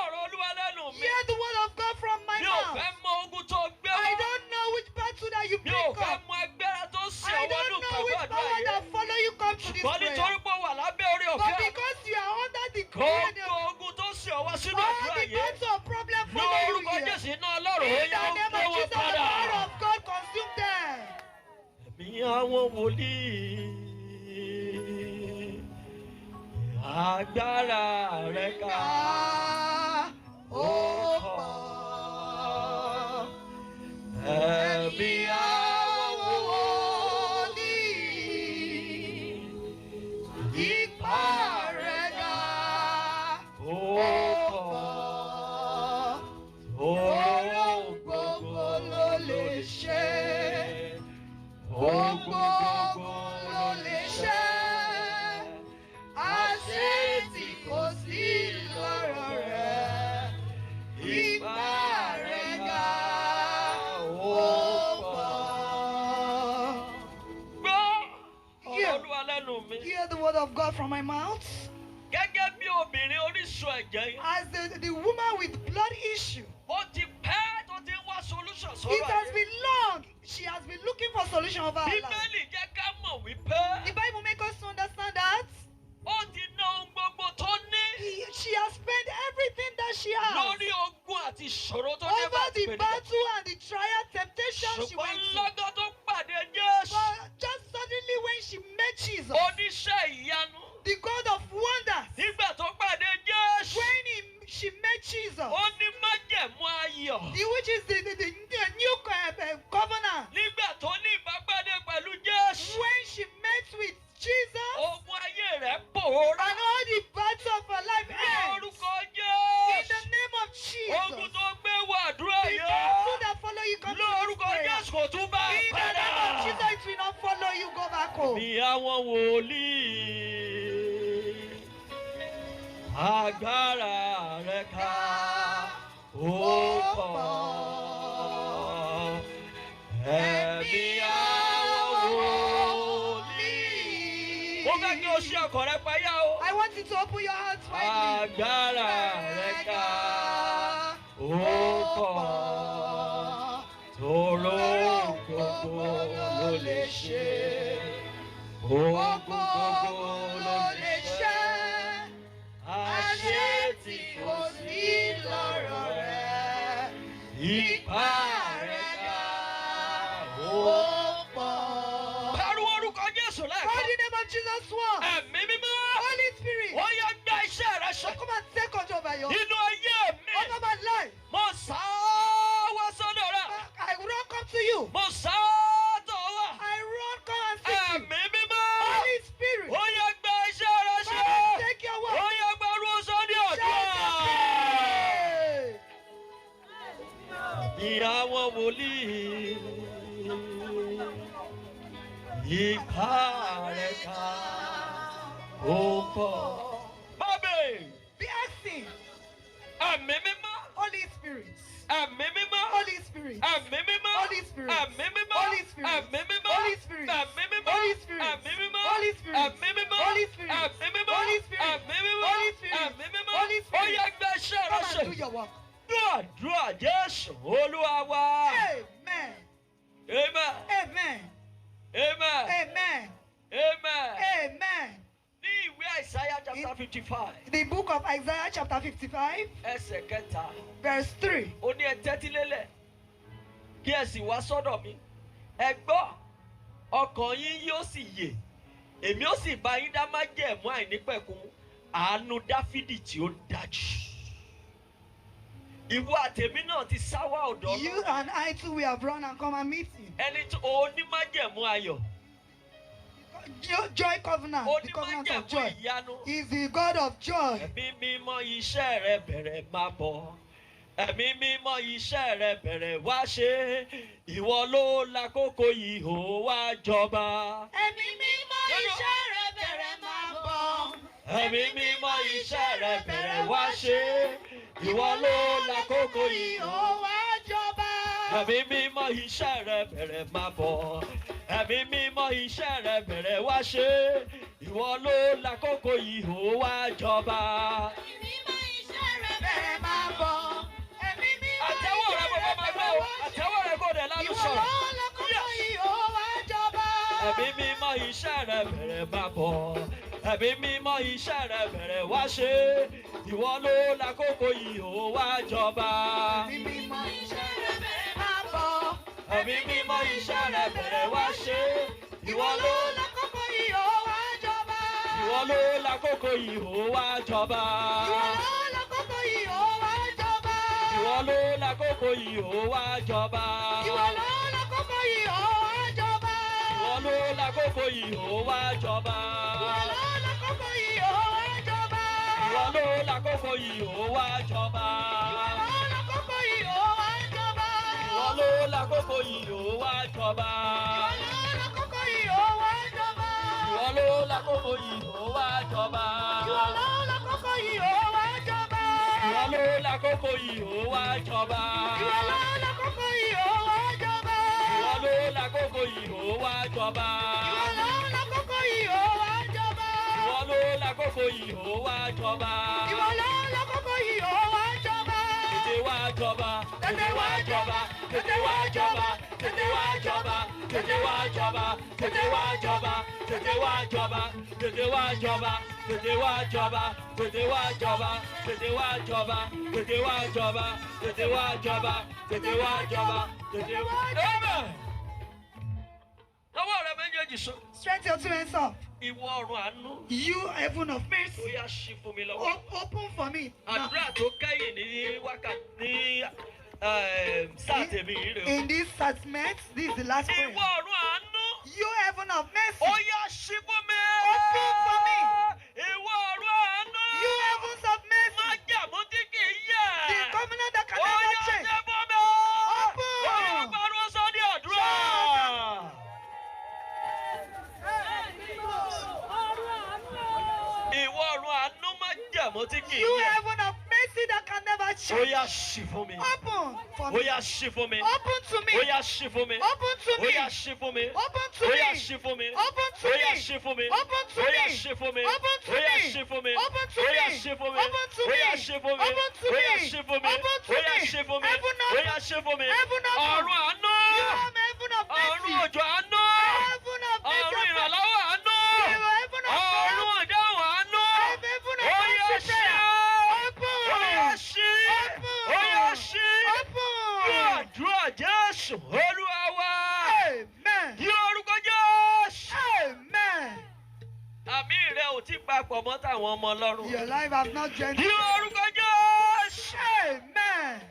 ọ̀rọ̀ Olúwa lẹ́nu mi. Hear the word of God from my Mi ò mouth. fẹ́ mọ ogun tó gbé I wá. don't know which battle that you Mi ò pick fẹ́ up. mọ agbára tó ṣe I ọwọ́ don't nù know pẹ̀lú which àdúrà power yìí. that follow you come to this Ṣùgbọ́n prayer. nítorí pé o wà lábẹ́ orí But ọ̀fẹ́. because you are under the grace, Gbogbo ogun tó ṣe ọwọ́ sínú all àdúrà the yìí. battle of problem follow you Lórúkọ here. Jésù iná Ọlọ́run ó In yá the ó name gbé of wọn Jesus, the padà. power of God consume them. Ẹ̀mí àwọn wòlíì agbára rẹ̀ ká Ó pọ̀. Ẹ̀mí àwọn wòlíì, ipá rẹ̀ ga, ó ó pọ̀. pọ̀. Ohun gbogbo ló lè ṣe. Ohun gbogbo ló lè ṣe. Àṣé tí kò sí lọ́rọ̀ rẹ̀, ipá rẹ̀ ga, ó pọ̀. Gbọ́ ọ̀rọ̀ Hear. Olúwa lẹ́nu mi. Hear the word of God from my mouth. Gẹ́gẹ́ bí obìnrin oníṣun ẹ̀jẹ̀ yẹn. As the woman with blood issue, Ó ti pẹ́ tó ti ń wá solution it sọ́rọ̀ has ayé. been long. She has been looking for solution over her life. Bíbélì jẹ́ ká mọ̀ wípé The Bible makes us to understand that ó ti ná ohun gbogbo tó ní she has spent everything that she has lórí ogun àti ìṣòro tó dé bá over the ìpèníjà. battle and the trial temptation she Ṣùgbọ́n went through. lọ́gán tó pàdé Jésù, But just suddenly when she met Jesus, oníṣẹ́ ìyanu, the God of wonders, nígbà tó pàdé Jésù, when she met Jesus, ó ní májẹ̀mú ayọ̀. the, which is the new àwọn wòlíì, agbára rẹ̀ ká ó pọ̀. Ẹ̀mí àwọn wòlíì. Mo fẹ́ kí o ṣí ọkàn rẹ payá o. I want you to open your heart widely. Agbára rẹ̀ ká ó pọ̀. Tòró gbogbo ló lè ṣe. Ohun gbogbo ló lè ṣe. Àṣé tí kò sí lọ́rọ̀ rẹ̀. Ipá rẹ̀ ká ó pọ̀. Pariwo orúkọ Jésù Call lẹ́ẹ̀kan. the name of Jesus once. Ẹ̀mí mímọ́. Holy Spirit, Ó yá gba iṣẹ́ rẹ ṣe. come and take control over your Nínú ayé mi. over my life. Mo sá wá sọ́dọ̀ rẹ. I run come to you. Mo sá tọ̀ wá. I run come and seek you. Ẹ̀mí mímọ́. Holy Spirit, Ó yá gba iṣẹ́ rẹ ṣe. come and take your Ó work. yá gba orú sọ́dí Shout ọ̀dọ́. and pray. Ìyàwó wòlíì. Ipá rẹ̀ ká ó pọ̀. Bábẹ̀. Be asking, Ẹ̀mí mímọ́. Holy Spirit, Ẹ̀mí mímọ́. Holy Spirit, Ẹ̀mí mímọ́. Holy Spirit, Ẹ̀mí mímọ́. Holy Spirit, Ẹ̀mí mímọ́. Holy Spirit, Ẹ̀mí mímọ́. Holy Spirit, Ẹ̀mí mímọ́. Holy Spirit, Ẹ̀mí mímọ́. Holy Spirit, Ẹ̀mí mímọ́. Holy Spirit, Ẹ̀mí mímọ́. Holy Spirit, Ẹ̀mí mímọ́. Holy Spirit. Ó yá gba iṣẹ́ rẹ Come ṣe. and do your work. Dúàdúà Jésù Olúwa wa. Amen. Amen. Amen. Amen. Amen. Amen. Amen. Ní ìwé Àìsáyà chapter 55 The book of Isaiah chapter 55, ẹsẹ̀ kẹta. verse 3. Ó ní ẹ tẹ́tí lélẹ̀ kí ẹ sì wá sọ́dọ̀ mi. Ẹ gbọ́, ọkàn yín yóò sì yè. Èmi ó sì bá yín dá májẹ̀mú àìnípẹ̀kun àánú Dáfídì tí ó dájú. Ìwọ àtèmi náà ti sáwá ọ̀dọ̀ You Ọlọ́run. and I too, we have run and come and meet him. Ẹni tó onímájẹ̀mú ayọ̀, Joy covenant, the covenant of onímájẹ̀mú joy. ìyanu. Is the God of joy. Ẹ̀mí mímọ́ iṣẹ́ rẹ bẹ̀rẹ̀ máa bọ̀. Ẹ̀mí mímọ́ iṣẹ́ rẹ bẹ̀rẹ̀ wá ṣe. Ìwọ ló lákòókò yìí ó wá jọba. Ẹ̀mí mímọ́ iṣẹ́ rẹ̀ bẹ̀rẹ̀ máa bọ̀. Ẹ̀mí mímọ́ iṣẹ́ rẹ bẹ̀rẹ̀ wá ṣe. Ìwọ ló lákòókò yìí ó wá jọba. Ẹ̀mí mímọ́ iṣẹ́ rẹ bẹ̀rẹ̀ máa bọ̀. Ẹ̀mí mímọ́ iṣẹ́ rẹ bẹ̀rẹ̀ wá ṣe. Ìwọ ló lákòókò yìí ó wá jọba. Ẹ̀mí mímọ́ iṣẹ́ rẹ̀ bẹ̀rẹ̀ máa bọ̀. Ẹ̀mí mímọ́ Àtẹ́wọ́ rẹ iṣẹ́ bàbá rẹ̀ máa gbọ́ bẹ̀rẹ̀ o. wá ṣe. Àtẹ́wọ́ rẹ kò dẹ̀ lánàá Ìwọ sọ̀rọ̀. ló lákòókò yìí ó wá jọba. Ẹ̀mí mímọ́ iṣẹ́ rẹ bẹ̀rẹ̀ máa bọ̀. Ẹ̀mí mímọ́ iṣẹ́ rẹ bẹ̀rẹ̀ wá ṣe. Ìwọ ló lákòókò yìí ó wá jọba. Ẹ̀mí mímọ́ iṣẹ́ rẹ̀ bẹ̀rẹ̀ máa bọ̀. Ẹ̀mí mímọ́ iṣẹ́ rẹ bẹ̀rẹ̀ wá ṣe. Ìwọ ló lákòókò yìí ó wá jọba. Ìwọ ló lákòókò yìí ó wá jọba. Ìwọ ló lákòókò yìí ó wá jọba. Ìwọ ló lákòókò yìí ó wá jọba. Ìwọ ló lákòókò yìí ó wá jọba. Ìwọ ló lákòókò yìí ó wá jọba. Ìwọ ló lákòókò yìí ó wá jọba. Ìwọ ló lákòókò yìí ó wá jọba. Ìwọ ló lákòókò yìí ó wá jọba. Ìwọ ló lákòókò yìí ó wá jọba. Ìwọ ló lákòókò yìí ó wá jọba. Ìwọ ló lákòókò yìí ó wá jọba. Ìwọ ló lákòókò yìí ó wá jọba. Ìwọ ló lákòókò yìí ó wá jọba. Ìwọ ló lákòókò yìí ó wá jọba. Ìwọ ló lákòókò yìí ó wá jọba. Ìwọ ló lákòókò yìí ó wá jọba. Ìwọ ló lákòókò yìí ó wá jọba. Ìwọ ló lákòókò yìí ó wá jọba. Tètè wá jọba. Tètè wá jọba. Tètè wá jọba. Tètè wá jọba. Tètè wá jọba. Tètè wá jọba. Tètè wá jọba. Tètè wá jọba. Tètè wá jọba. Tètè wá jọba. Tètè wá jọba. Tètè wá jọba. Tètè wá jọba. Tètè wá jọba. Tètè wá jọba. Amen. Lọ́wọ́ rẹ méjèèjì sọ. Stretch your two hands up. Ìwọ ọ̀run àánú. You heaven of mercy. Ó yá ṣí fún mi lọ́wọ́. Open for me. Now. Àdúrà tó kẹ́yìn ní wákàtí ní sáà tèmi yìí rè o. In this sacrament, this is the last prayer. Ìwọ ọ̀run àánú. You heaven of mercy. Ó yá ṣí fún mi. Open for me. Ìwọ ọ̀run àánú. You heavens of mercy. Májẹ̀mú tí kì í yẹ̀. The covenant that can Ó never yá change. ṣí fún mi. Open. Ó yá pariwo sọ́dí àdúrà. Shout. Ó yá ṣí fún mi. Open for Ó me. yá ṣí fún mi. Open to me. Ó yá ṣí fún mi. Open to Ó me. yá ṣí fún mi. Open to Ó yá me. ṣí fún mi. Open to Ó yá me. ṣí fún mi. Open to Ó yá me. ṣí fún mi. Open to Ó yá me. ṣí fún mi. Open to Ó yá me. ṣí fún mi. Open to Ó yá me. ṣí fún mi. Open to Ó yá me. ṣí fún mi. Open to Ó yá me. ṣí fún mi. Heaven Ó open. yá ṣí fún mi. Heaven open. Ọ̀run àánú. You are my heaven of Ọ̀run mercy. òjò àánú. Heaven of mercy. Ọ̀run ìrànlọ́wọ́ àánú. Heaven of Ọ̀run ìdáhùn àánú. Heaven of Ó yá answer ṣí. prayer. Ó yá Open. ṣí. Ó yá ṣí. Open. Àdúrà Jésù Olúwa wa. Amen. Ní orúkọ Jésù. Amen. Àmì rẹ ò tí papọ̀ mọ́ tàwọn ọmọ Ọlọ́run. Your life has not joined. Ní orúkọ Jésù. Amen.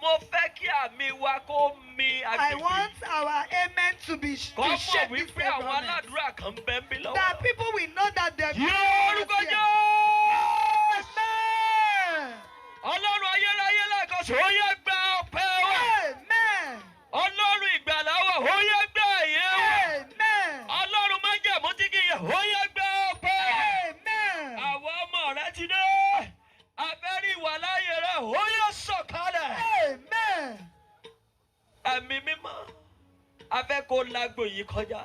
Mo fẹ́ kí àmì wa kó mi I agbègbè. want our amen to be Kọ́ to mọ̀ shake this wípé àwọn environment. aládùúrà kan ń bẹ ń bí lọ́wọ́. That people will know that they're Ní orúkọ Jésù. Amen. Ọlọ́run ayérayé lẹ́ẹ̀kan ṣo, ó yẹ gba ọpẹ́ wa. Amen. Ọlọ́run ìgbàlà wa, ó yẹ gba ẹ̀yẹ wa. Amen. Ọlọ́run májẹ̀mú tí kì í yẹ̀, ó yẹ gba ọpẹ́. Amen. Àwọn ọmọ rẹ ti dé. Abẹ́rẹ́ ìwà láàyè rẹ, ó yẹ sọ̀kalẹ̀. Amen. Ẹ̀mí mímọ́, a fẹ́ kó lágbo yìí kọjá.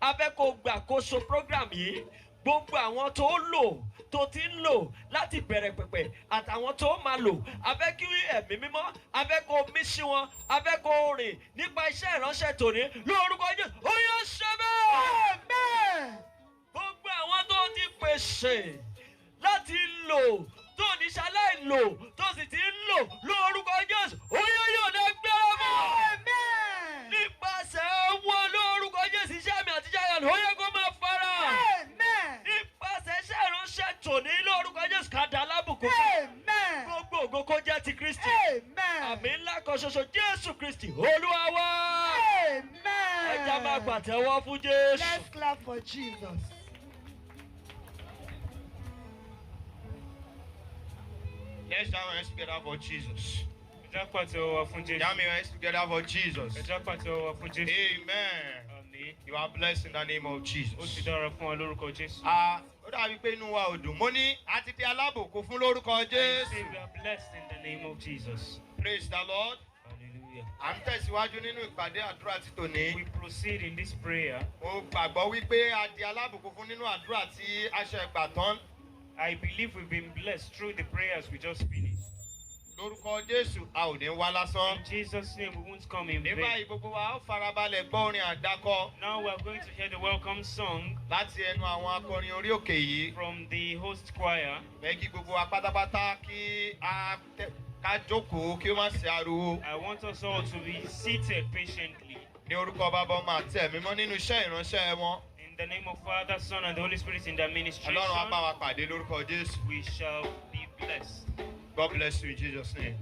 A fẹ́ kó gbàkóso program yìí. Gbogbo àwọn tó lò tó ti ń lò láti bẹ̀rẹ̀ pẹ̀pẹ̀ àtàwọn tó máa lò. A fẹ́ kí ẹ̀mí mímọ́, a fẹ́ kó mí sí wọn, a fẹ́ kó rìn nípa iṣẹ́ ìránṣẹ́ tòní lórúkọ Jésù. Ó yẹ ṣe bẹ́ẹ̀. Amen. Gbogbo àwọn tó ti pèsè láti lò tó ní ṣaláì lò tó sì ti ń lò lórúkọ Jésù. Ó yẹ yóò dé gbẹ́rẹ́ mọ́ Amen. nípasẹ̀ wọn lórúkọ Jésù iṣẹ́ mi àti iṣẹ́ ìyanu ó yẹ kó máa fara. Amen. Nípasẹ̀ iṣẹ́ ìránṣẹ́ tòní lórúkọ Jésù ká dá lábùkún fún. Amen. Gbogbo ògo kó jẹ́ ti Kristi. Amen. Àmì ńlá kan ṣoṣo Jésù Kristi Olúwa wa. Amen. Ẹ já máa pàtẹ́wọ́ fún Jésù. Let's clap for Jesus. Let's jam our hands together for Jesus. Ẹ já pàtẹ́wọ́ wa fún Jésù. Jam your hands together for Jesus. Ẹ já pàtẹ́wọ́ wa fún Jésù. Amen. Àmín. You are blessed in the name of Ó ti Jesus. dára fún wa lórúkọ Jésù. Ah, ó dàbí pé inú wa ò dùn. Mo ní a ti di alábòkú fún lórúkọ I say Jésù. we are blessed in the name of Jesus. Praise the Lord. Hallelujah. À ń tẹ̀síwájú nínú ìpàdé àdúrà ti tòní. We proceed in this prayer. Mo gbàgbọ́ wípé a di alábòkú fún nínú àdúrà tí a ṣe gbà tán. I believe we've been blessed through the prayers we just finished. Lórúkọ Jésù, a ò ní wá lásán. In Jesus' name, we won't come in Ní vain. báyìí gbogbo wa ó farabalẹ̀ gbọ́ orin àdákọ Now we are going to hear the welcome song láti ẹnu àwọn akọrin orí òkè yìí. from the host choir. Fẹ́ kí gbogbo wa pátápátá kí a ká jókòó kí ó má ṣe ariwo. I want us all to be seated patiently. Ní orúkọ Bàbá Ọmọ àti Ẹ̀mí Mímọ́ nínú iṣẹ́ ìránṣẹ́ wọn. In the name of Father, Son, and the Holy Spirit in the administration, Ọlọ́run á bá wa pàdé lórúkọ Jésù. we shall be blessed. God bless you in Jesus' name.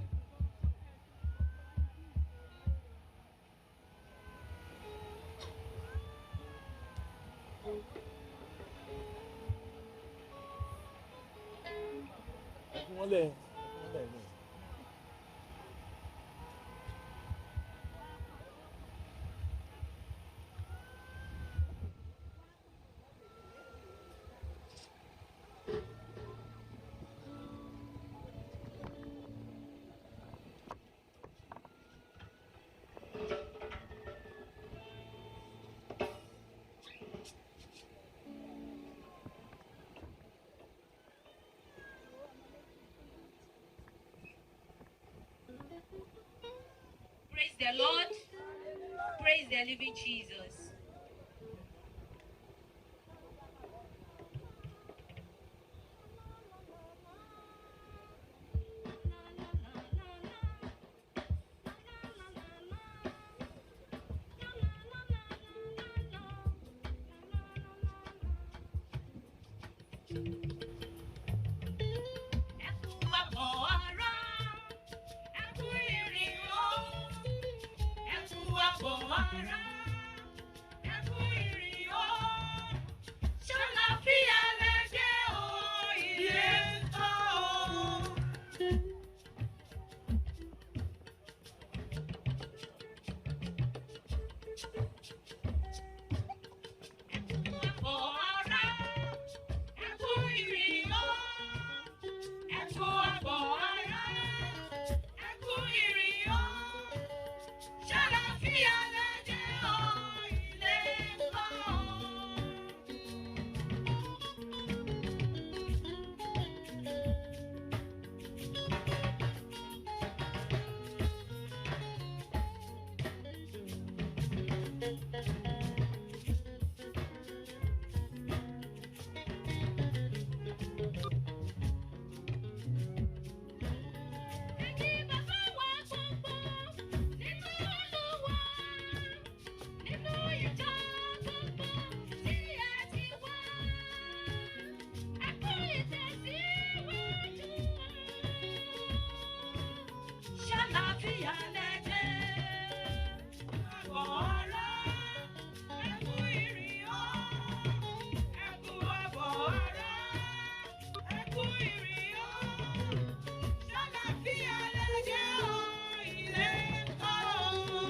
Praise the Lord. Praise the living Jesus. Ẹ kú àbọ̀ ará, ẹ kú ìrìn o. Ẹ kú àbọ̀ ará, ẹ kú ìrìn o. Ṣàlàfíà lẹ dé o, ilé ń kọ́ o. Ẹ kú àbọ̀ ará, ẹ kú ìrìn o. Ẹ kú àbọ̀ ará, Ṣàlàfíà lẹ́dẹ̀. Àbọ̀ ará, ẹ kú ìrìn o. Ẹ kú àbọ̀ ará, ẹ kú ìrìn o. Ṣàlàfíà lẹ́dẹ̀ o, ilé ń kọ́ o.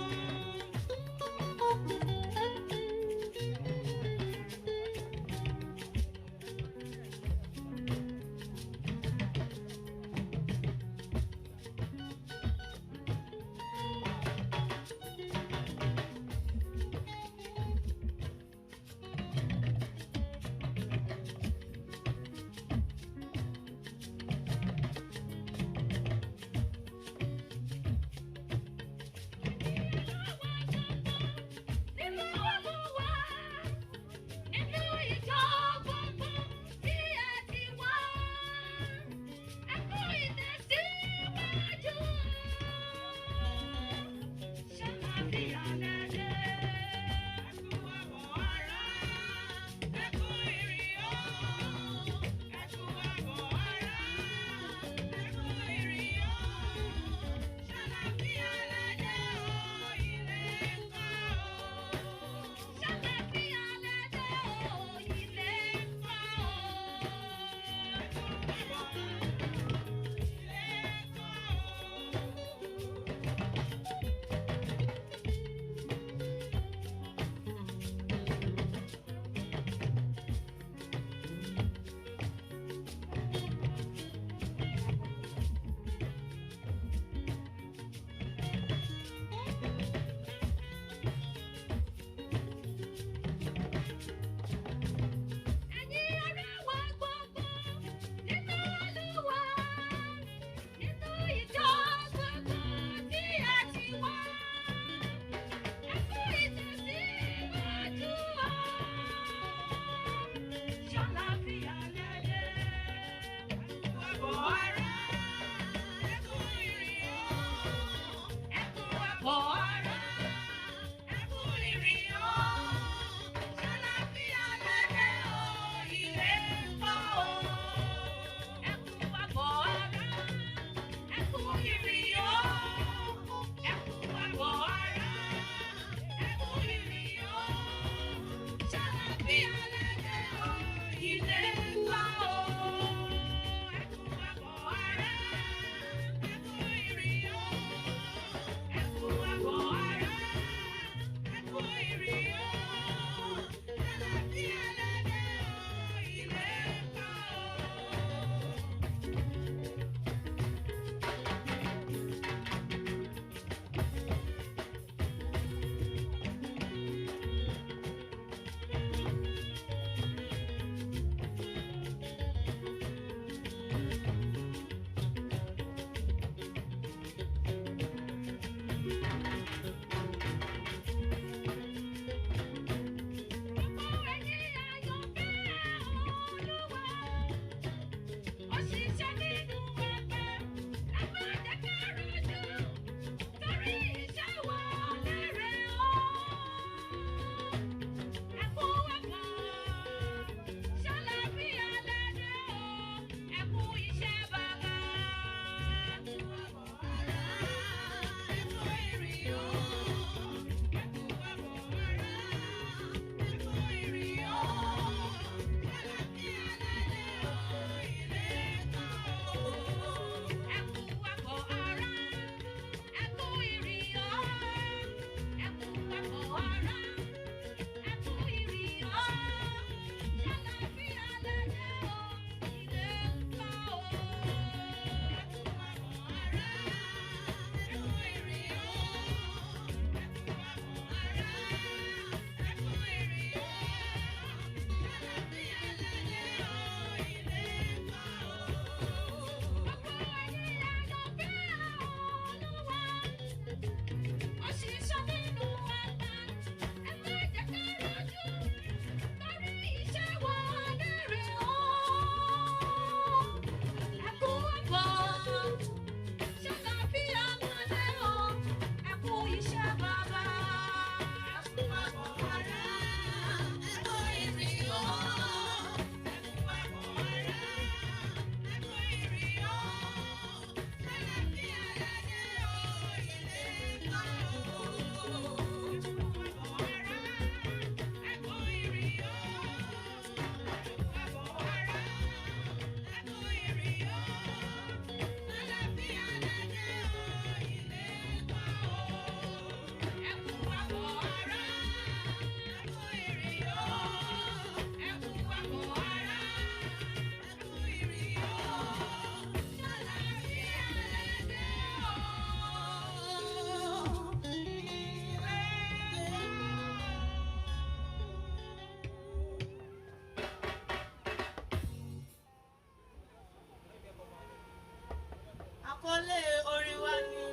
Àkọlé orin wa ni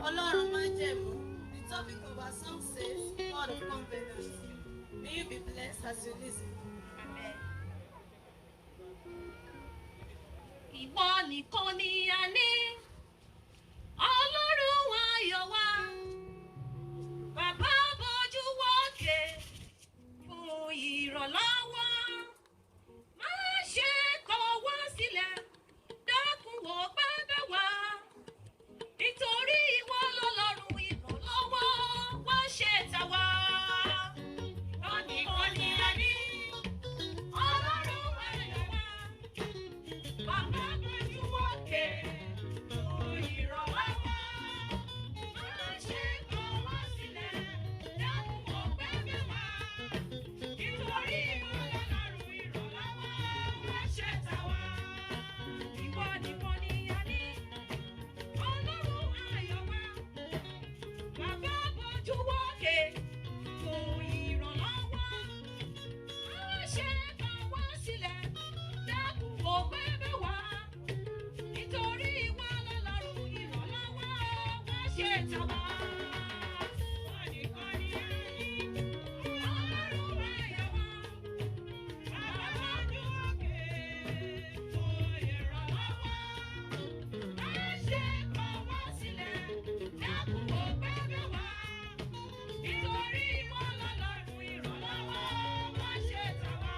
Ọlọ́run Májẹ̀mú. The topic of our song says, God of Covenant. May you be blessed as you listen. Amen. Ìwọ nìkan ni a ní, Ọlọ́run ayọ̀ wa. Bàbá bójú wókè fún ìrànlọ́wọ́. Má ṣe kọ̀ wá sílẹ̀, dákun wò bẹ́bẹ̀ wá. Nítorí ìwọ lọ́lọ́run ìrànlọ́wọ́, wá ṣe tàwa. Ìwọ nìkan ni a ní, Ọlọ́run ayọ̀ wa. Bàbá bójú wókè fún ìrànlọ́wọ́. Má ṣe kọ̀ wá sílẹ̀, dákun wò bẹ́bẹ̀ wá. Nítorí ìwọ lọ́lọ́run ìrànlọ́wọ́, wá ṣe tàwa. Ìwọ nìkan ni a ní, Ọlọ́run ayọ̀ wa. Bàbá bójú wókè fún ìrànlọ́wọ́. Má ṣe kọ̀ wá sílẹ̀, dákun wò bẹ́bẹ̀ wá. Nítorí ìwọ lọ́lọ́run ìrànlọ́wọ́, wá ṣe tàwa. Ìwọ nìkan ni a ní, Ọlọ́run ayọ̀ wa. Bàbá bójú wókè fún ìrànlọ́wọ́. Má ṣe kọ̀ wá sílẹ̀, dákun wò bẹ́bẹ̀ wá. Nítorí ìwọ lọ́lọ́run ìrànlọ́wọ́, wá ṣe tàwa.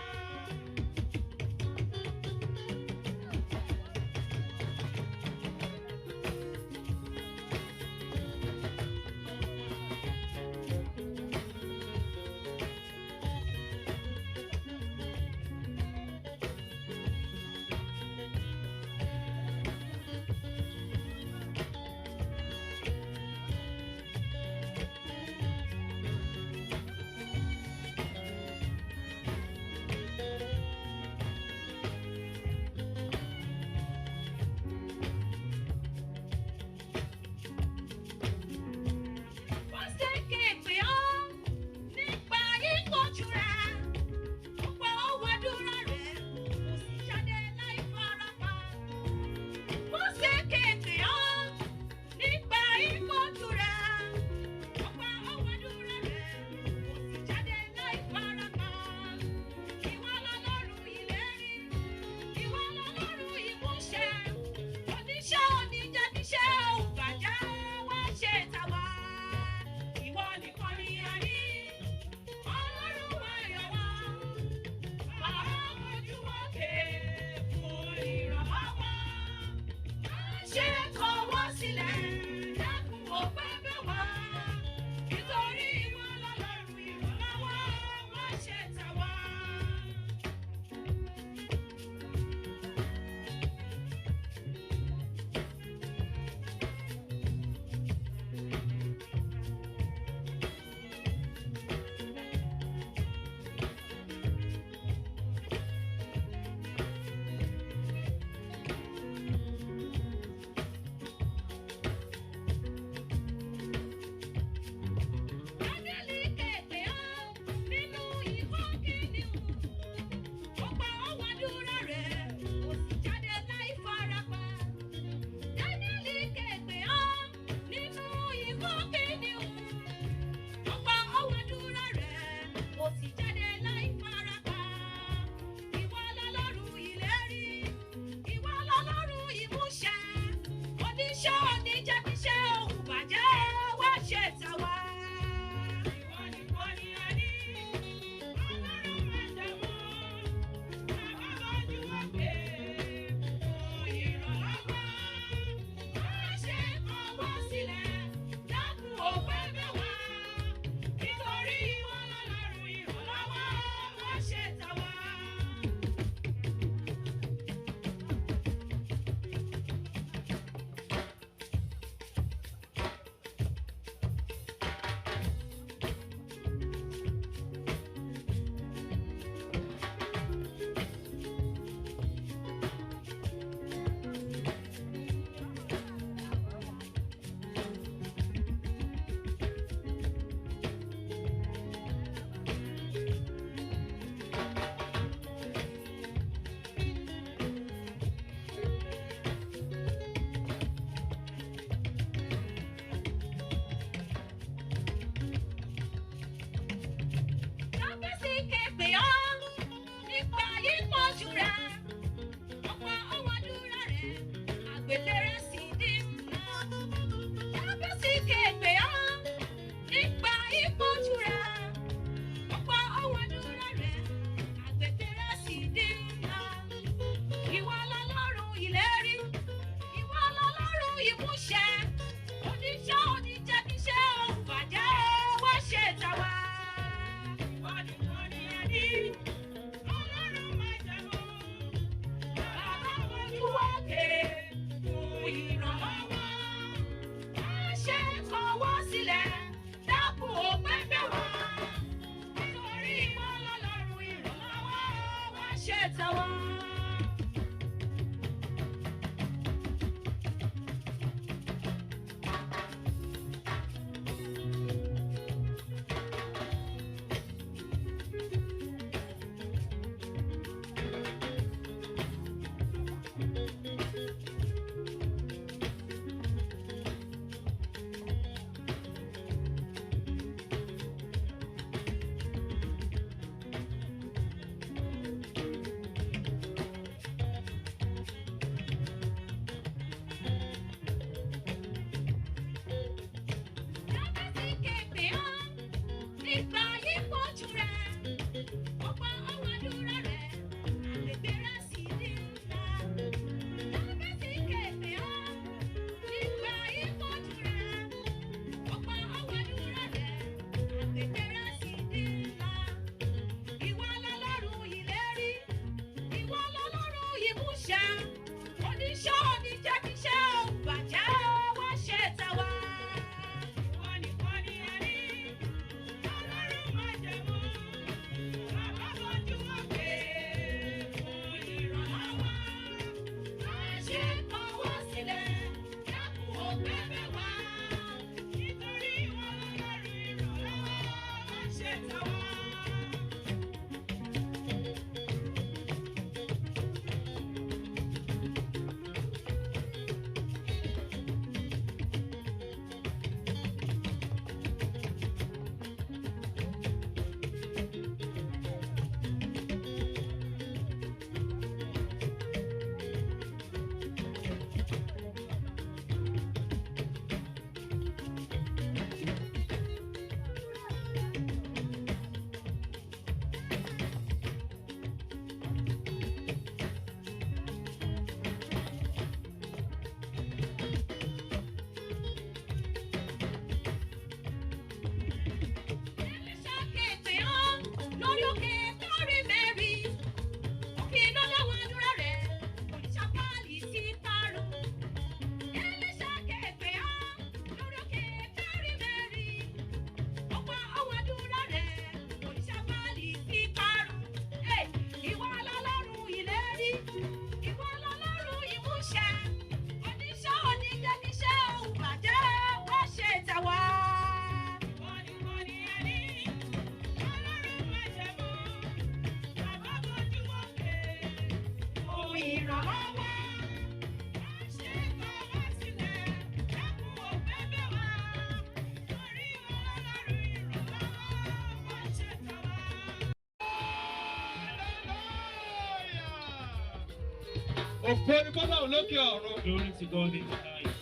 Ògo ni fọ́lọ́run lókè ọ̀run. Glory to God in the highest.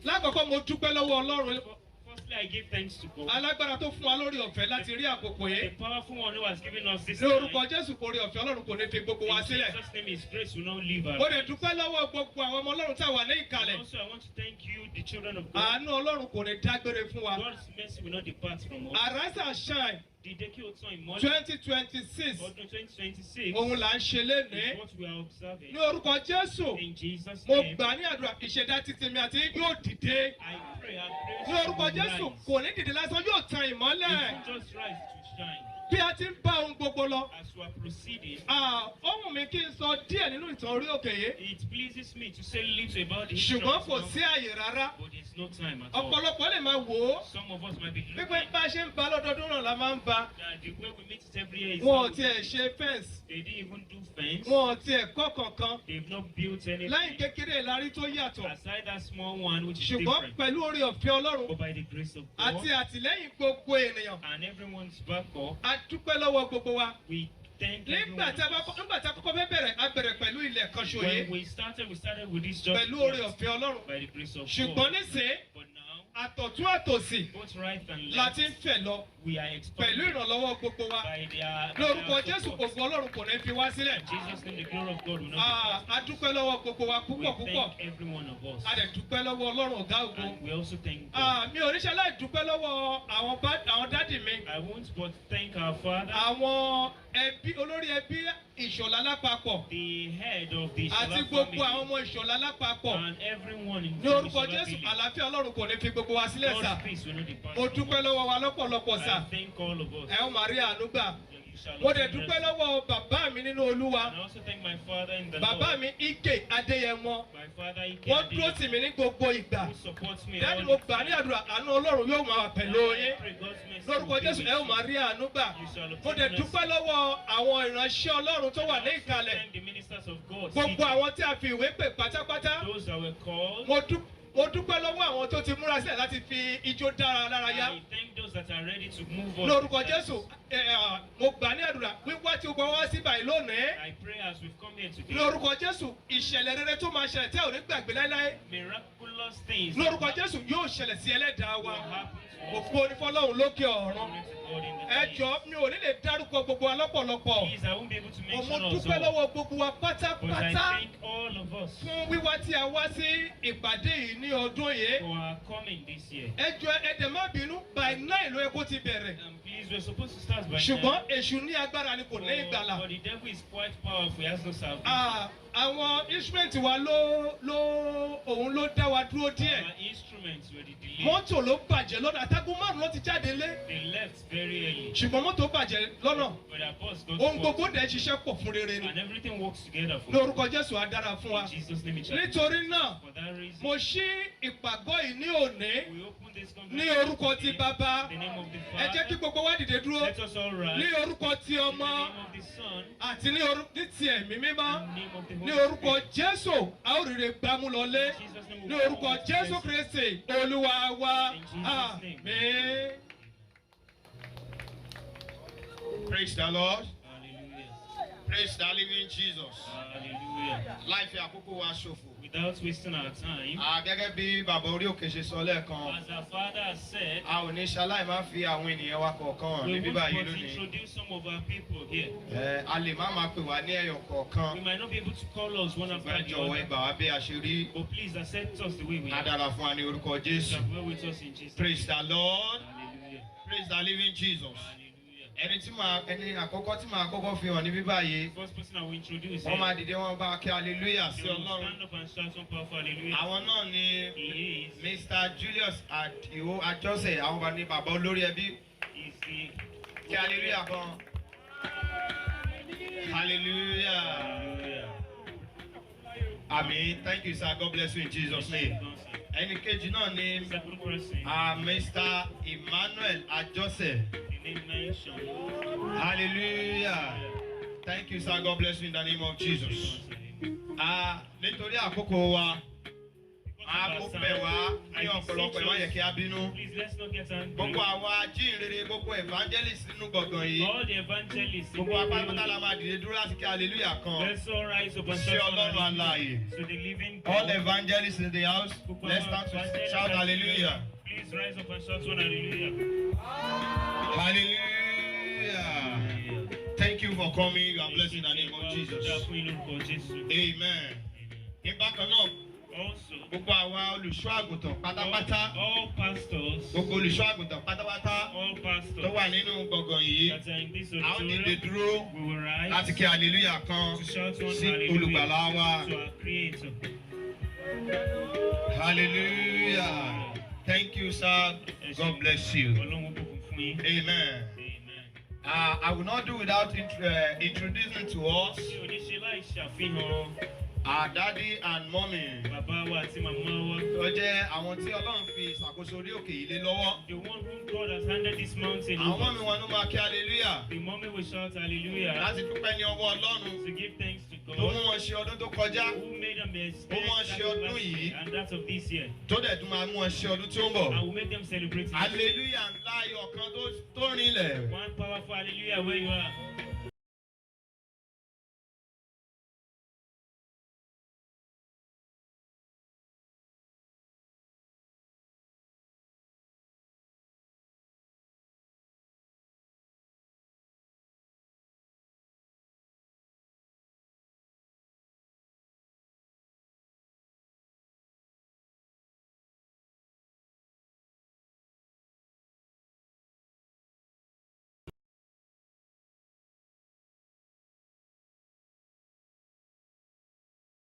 Lákọ̀ọ́kọ́ mo dúpẹ́ lọ́wọ́ Ọlọ́run Firstly, I give thanks to God, alágbára tó fún wa lórí ọ̀fẹ́ láti rí àkókò the yìí. powerful one who has given us this Ní orúkọ time. Jésù kò rí ọ̀fẹ́ Ọlọ́run kò ní fi gbogbo wa In sílẹ̀. Jesus' name, His grace will not leave us. Mo dẹ̀ dúpẹ́ lọ́wọ́ gbogbo àwọn ọmọ Ọlọ́run tá a wà ní And ìkàlẹ̀. also, I want to thank you, the children of God. Àánú Ọlọ́run kò ní dágbére fún wa. God's mercy will not depart from us. Arise and shine Dìde kí o tàn ìmọ́lẹ̀. 2026 Ọdún 2026 òun là ń ṣe lénìí. is what we are observing. Ní orúkọ Jésù, In Jesus' mo name, gbà ní àdúrà ìṣẹ̀dá títí mi àti yóò dìde. I pray and pray. Ní orúkọ Jésù kò ní dìde lásán yóò tan ìmọ́lẹ̀. It won't just rise, it will shine. Bí a ti ń bá ohun gbogbo lọ. As we are proceeding, Ah, ó wù mí kí n sọ díẹ̀ nínú ìtàn orí òkè yìí. it pleases me to say little about the history Ṣùgbọ́n of kò this sí àyè rárá. but there's no time at all. Ọ̀pọ̀lọpọ̀ lè máa wò ó. Some of us might be Wípé looking bá a ṣe ń ba lọ́dọọdún náà la máa ń ba. that the way we meet it every year is Wọn ò how we tiẹ̀ ṣe fẹ́ǹsì. They didn't even do fence. Wọn ò tiẹ̀ kọ́ kankan. They've not built anything. Lẹ́yìn kékeré ìlarí tó yàtọ̀. Aside that small one, which is Ṣùgbọ́n different. pẹ̀lú oore ọ̀fẹ́ Ọlọ́run But by the grace of God àti àtìlẹ́yìn gbogbo ènìyàn, and everyone's backup, a dúpẹ́ lọ́wọ́ gbogbo wa. we thank Nígbà everyone. tí a bá kọ́- nígbà tí a kọ́kọ́ fẹ́ bẹ̀rẹ̀, a bẹ̀rẹ̀ pẹ̀lú ilẹ̀ kan ṣo When yìí. we started with this just Pẹ̀lú oore ọ̀fẹ́ Ọlọ́run. by the grace of Ṣùgbọ́n God. nísìnyí, But now, àtọ̀tún àtòsì both right and la left, ti ń fẹ̀ lọ we are pẹ̀lú expanding ìrànlọ́wọ́ gbogbo wa. by their, by Lórúkọ their Jésù, support. ògo Ọlọ́run kò ní fi wá sílẹ̀. In Jesus' name, the glory of God will not Ah, A dúpẹ́ lọ́wọ́ gbogbo wa depart. púpọ̀ We púpọ̀. thank every one of us. A dẹ̀ dúpẹ́ lọ́wọ́ Ọlọ́run ọ̀gá ògo. And we also thank God. Ah, Mi ò ní ṣe láì dúpẹ́ lọ́wọ́ àwọn dádì mi. I won't but thank our Father, Àwọn ẹbí olórí ẹbí Ìṣọ̀lá lápapọ̀ the head of the àti Ishola gbogbo àwọn family, ọmọ Ìṣọ̀lá lápapọ̀. and everyone in Ní the orúkọ Ishola Jésù, village. àlàáfíà Ọlọ́run kò ní fi gbogbo wa sílẹ̀ sà. God's peace will not depart Mo from dúpẹ́ us. lọ́wọ́ wa lọ́pọ̀lọpọ̀ sà. I thank all of us. Ẹ ó máa rí àánú gbà. You shall Mo dẹ̀ obtain dúpẹ́ mercy. lọ́wọ́ bàbá mi nínú Olúwa. And I also thank my father in the Bàbá Lord. mi Ike Adéyẹmọ. My father Ike Wọ́n dúró Adeyemi, tì mí ní gbogbo ìgbà. who supports me Dáàdì all mo the gbà ní time. àdúrà àánú Ọlọ́run yóò máa wà pẹ̀lú Daddy, I yín. pray God's mercy Lórúkọ will be Jésù with ẹ ó you. máa rí àánú gbà. You shall Mo obtain dẹ̀ mercy. dúpẹ́ lọ́wọ́ àwọn ìránṣẹ́ Ọlọ́run tó wà And ní I also ìkàlẹ̀. thank the ministers of God Gbogbo seated, àwọn tí a fi ìwé pè pátápátá. those that were called. Mo dúpẹ́ lọ́wọ́ àwọn tó ti múra sílẹ̀ láti fi ijó dára lára yá. I thank those that are ready to move on. Lórúkọ Jésù mo gbà ní àdúrà wíwá tí o gbọ́ wá sí báyìí lónìí. I pray as we've come here today. Lórúkọ Jésù ìṣẹ̀lẹ̀ rere tó máa ṣẹlẹ̀ tẹ́ ò ní gbàgbé láéláé. Miraculous things Lórúkọ Jésù yóò ṣẹlẹ̀ sí ẹlẹ́dàá wa. will happen to us. Ògo ni fọ́lọ́run lókè ọ̀run. Glory to God in the Ẹ highest. jọ̀ọ́ mi ò ní lè dárúkọ gbogbo wa lọ́pọ̀lọpọ̀. Please, I won't be able to Mo mention us dúpẹ́ all, lọ́wọ́ gbogbo wa but I pátápátá thank all of us fún wíwá tí a wá sí ìpàdé yìí ní ọdún yìí. for our coming this year. Ẹ jọ̀ọ́ ẹ dẹ̀ má bínú by 9 ló yẹ kó ti bẹ̀rẹ̀. And please, we're supposed to start by Ṣùgbọ́n 9. èṣù ní agbára ni kò ní ìgbàlà. But the devil is quite powerful. He has no salvation. Ah, Àwọn instrument wa ló òun ló dá wa dúró díẹ̀. Our instruments were the delay. Mọ́tò ló bàjẹ́ lọ́nà àtàgùn márùn-ún ló ti jáde lé. They left very early. Ṣùgbọ́n mọ́tò bàjẹ́ lọ́nà. But our boss got Ohun caught. gbogbo dẹ̀ ṣiṣẹ́ pọ̀ fún rere ni. And everything works together for Lórúkọ Jésù á dára fún wa. In Jesus' name it shall be. Nítorí náà, For that reason, mo ṣí ìpàgọ́ yìí ní òní we open this ní conference orúkọ ti today bàbá. in the name of the Ẹ jẹ́ kí Father. gbogbo wa dìde dúró. Let us all rise. Ní orúkọ ti In the ọmọ name of the Son, àti ní ti ẹ̀mí mímọ́. in the name of the Ní Holy orúkọ Spirit. Jésù, a ó rere gbámú lọlé. In Jesus' name we Ní pray. orúkọ Jésù Kristi, Olúwa wa. In Jesus' name. Àmín. Praise the Lord. Hallelujah. Praise the living Jesus. Hallelujah. Láì fi àkókò wa ṣòfò. Without wasting our time, Ah, Gẹ́gẹ́ bí bàbá orí òkè ṣe sọ lẹ́ẹ̀kan, as our Father has said, a ò ní ṣaláì má fi àwọn ènìyàn wa kọ̀ọ̀kan hàn we ní want bíbá yìí to lónìí. introduce some of our people here. A lè má máa pè wá ní ẹyọ kọ̀ọ̀kan. We might not be able to call us one after Ṣùgbọ́n ẹ the jọ̀wọ́ ẹ other, gbà wá bí a ṣe rí. but please accept us the way we Á are. dára fún wa ní orúkọ Jésù. Shall dwell with us in Jesus. Praise the Lord. Hallelujah. Praise the living Jesus. Hallelujah. Ẹni àkọ́kọ́ tí màá kọ́kọ́ fi hàn ní bíbá yìí, The first person I will introduce wọ́n here, máa dìde wọ́n bá kí hallelujah sí they will Ọlọ́run. stand up and shout one powerful hallelujah. Àwọn náà ni He is, Mr. Julius Adio Ajose, àwọn bá ní bàbá olórí ẹbí. is the Kí hallelujah kan. Hallelujah. Hallelujah. Àmín. Thank you sir. God bless you in Jesus' name. Ẹni kejì náà ni Second person, Mr. Emmanuel Ajose. the name mentioned. Hallelujah. Thank you sir. God bless you in the name of Jesus. Nítorí àkókò wa, Máa of kó our bẹ̀ wá time. ní I ọ̀pọ̀lọpọ̀ ẹ má beseech yẹ us, kí á bínú. please let's not get angry. Gbogbo àwọn ajínrere, gbogbo evangelist nínú gbọ̀ngàn yìí. All the evangelists in Gbogbo wa the pátápátá la building, máa dìde dúró láti kí hallelujah kan. let's all rise up and Sí shout Ọlọ́run hallelujah alààyè. to the living All God. evangelists in the house, Gbogbo let's àwọn start to evangelists shout àti hallelujah. Please rise up and shout one hallelujah. Hallelujah. Thank you for coming. You are blessed in the name of Dá Jesus. fún yín lórúkọ Jésù. Amen. Ní bákan náà, Also, gbogbo àwa olùṣọ́ àgùntàn pátápátá, all pastors, gbogbo olùṣọ́ àgùntàn pátápátá all tó pastors wà nínú gbọ̀ngàn yìí, that are in this a ó dìde auditorium, dúró we will rise láti kí hallelujah kan to shout one sí olùgbàlà wa. hallelujah to our Creator. Hallelujah. Thank you, sir. God bless you. Ọlọ́run ó bùkún fún yín. Amen. Amen. I will not do without introducing to us Mi ò ní ṣe láì ṣàfihàn our daddy and mommy. bàbá wa àti màmá wa. Tó jẹ́ àwọn tí Ọlọ́run fi ìṣàkóso orí òkè yìí lé lọ́wọ́. The one whom God has handed this mountain Àwọn over. mọ́mí wọn ló máa kí hallelujah The mommy will shout hallelujah láti dúpẹ́ ní ọwọ́ Ọlọ́run to give thanks to tó mú God wọn ṣe ọdún tó kọjá who made them Ó experience mú wọn that ṣe of ọdún last yìí year and that of this year, tó dẹ̀ tún máa mú wọn ṣe ọdún tí ó ń bọ̀. and will make them celebrate it. Hallelujah ńlá ayọ̀ kan tó rinlẹ̀. One powerful hallelujah where you are.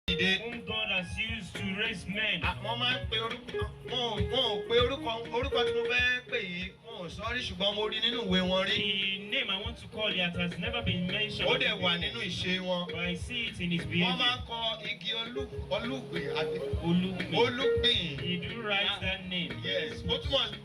Dìde. Whom God has used to raise men. Wọ́n máa ń pe orúkọ wọn ò pe orúkọ tí mo fẹ́ pè yìí, wọn ò sọ rí, ṣùgbọ́n mo rí nínú ìwé wọn rí. The name I want to call it has never been mentioned. Ó dẹ̀ wà nínú ìṣe wọn. But I see it in his Wọ́n behavior. máa ń kọ igi olúgbìn àti Olúgbìn. olúgbìn. He do write that name. Yes, ó túmọ̀ ní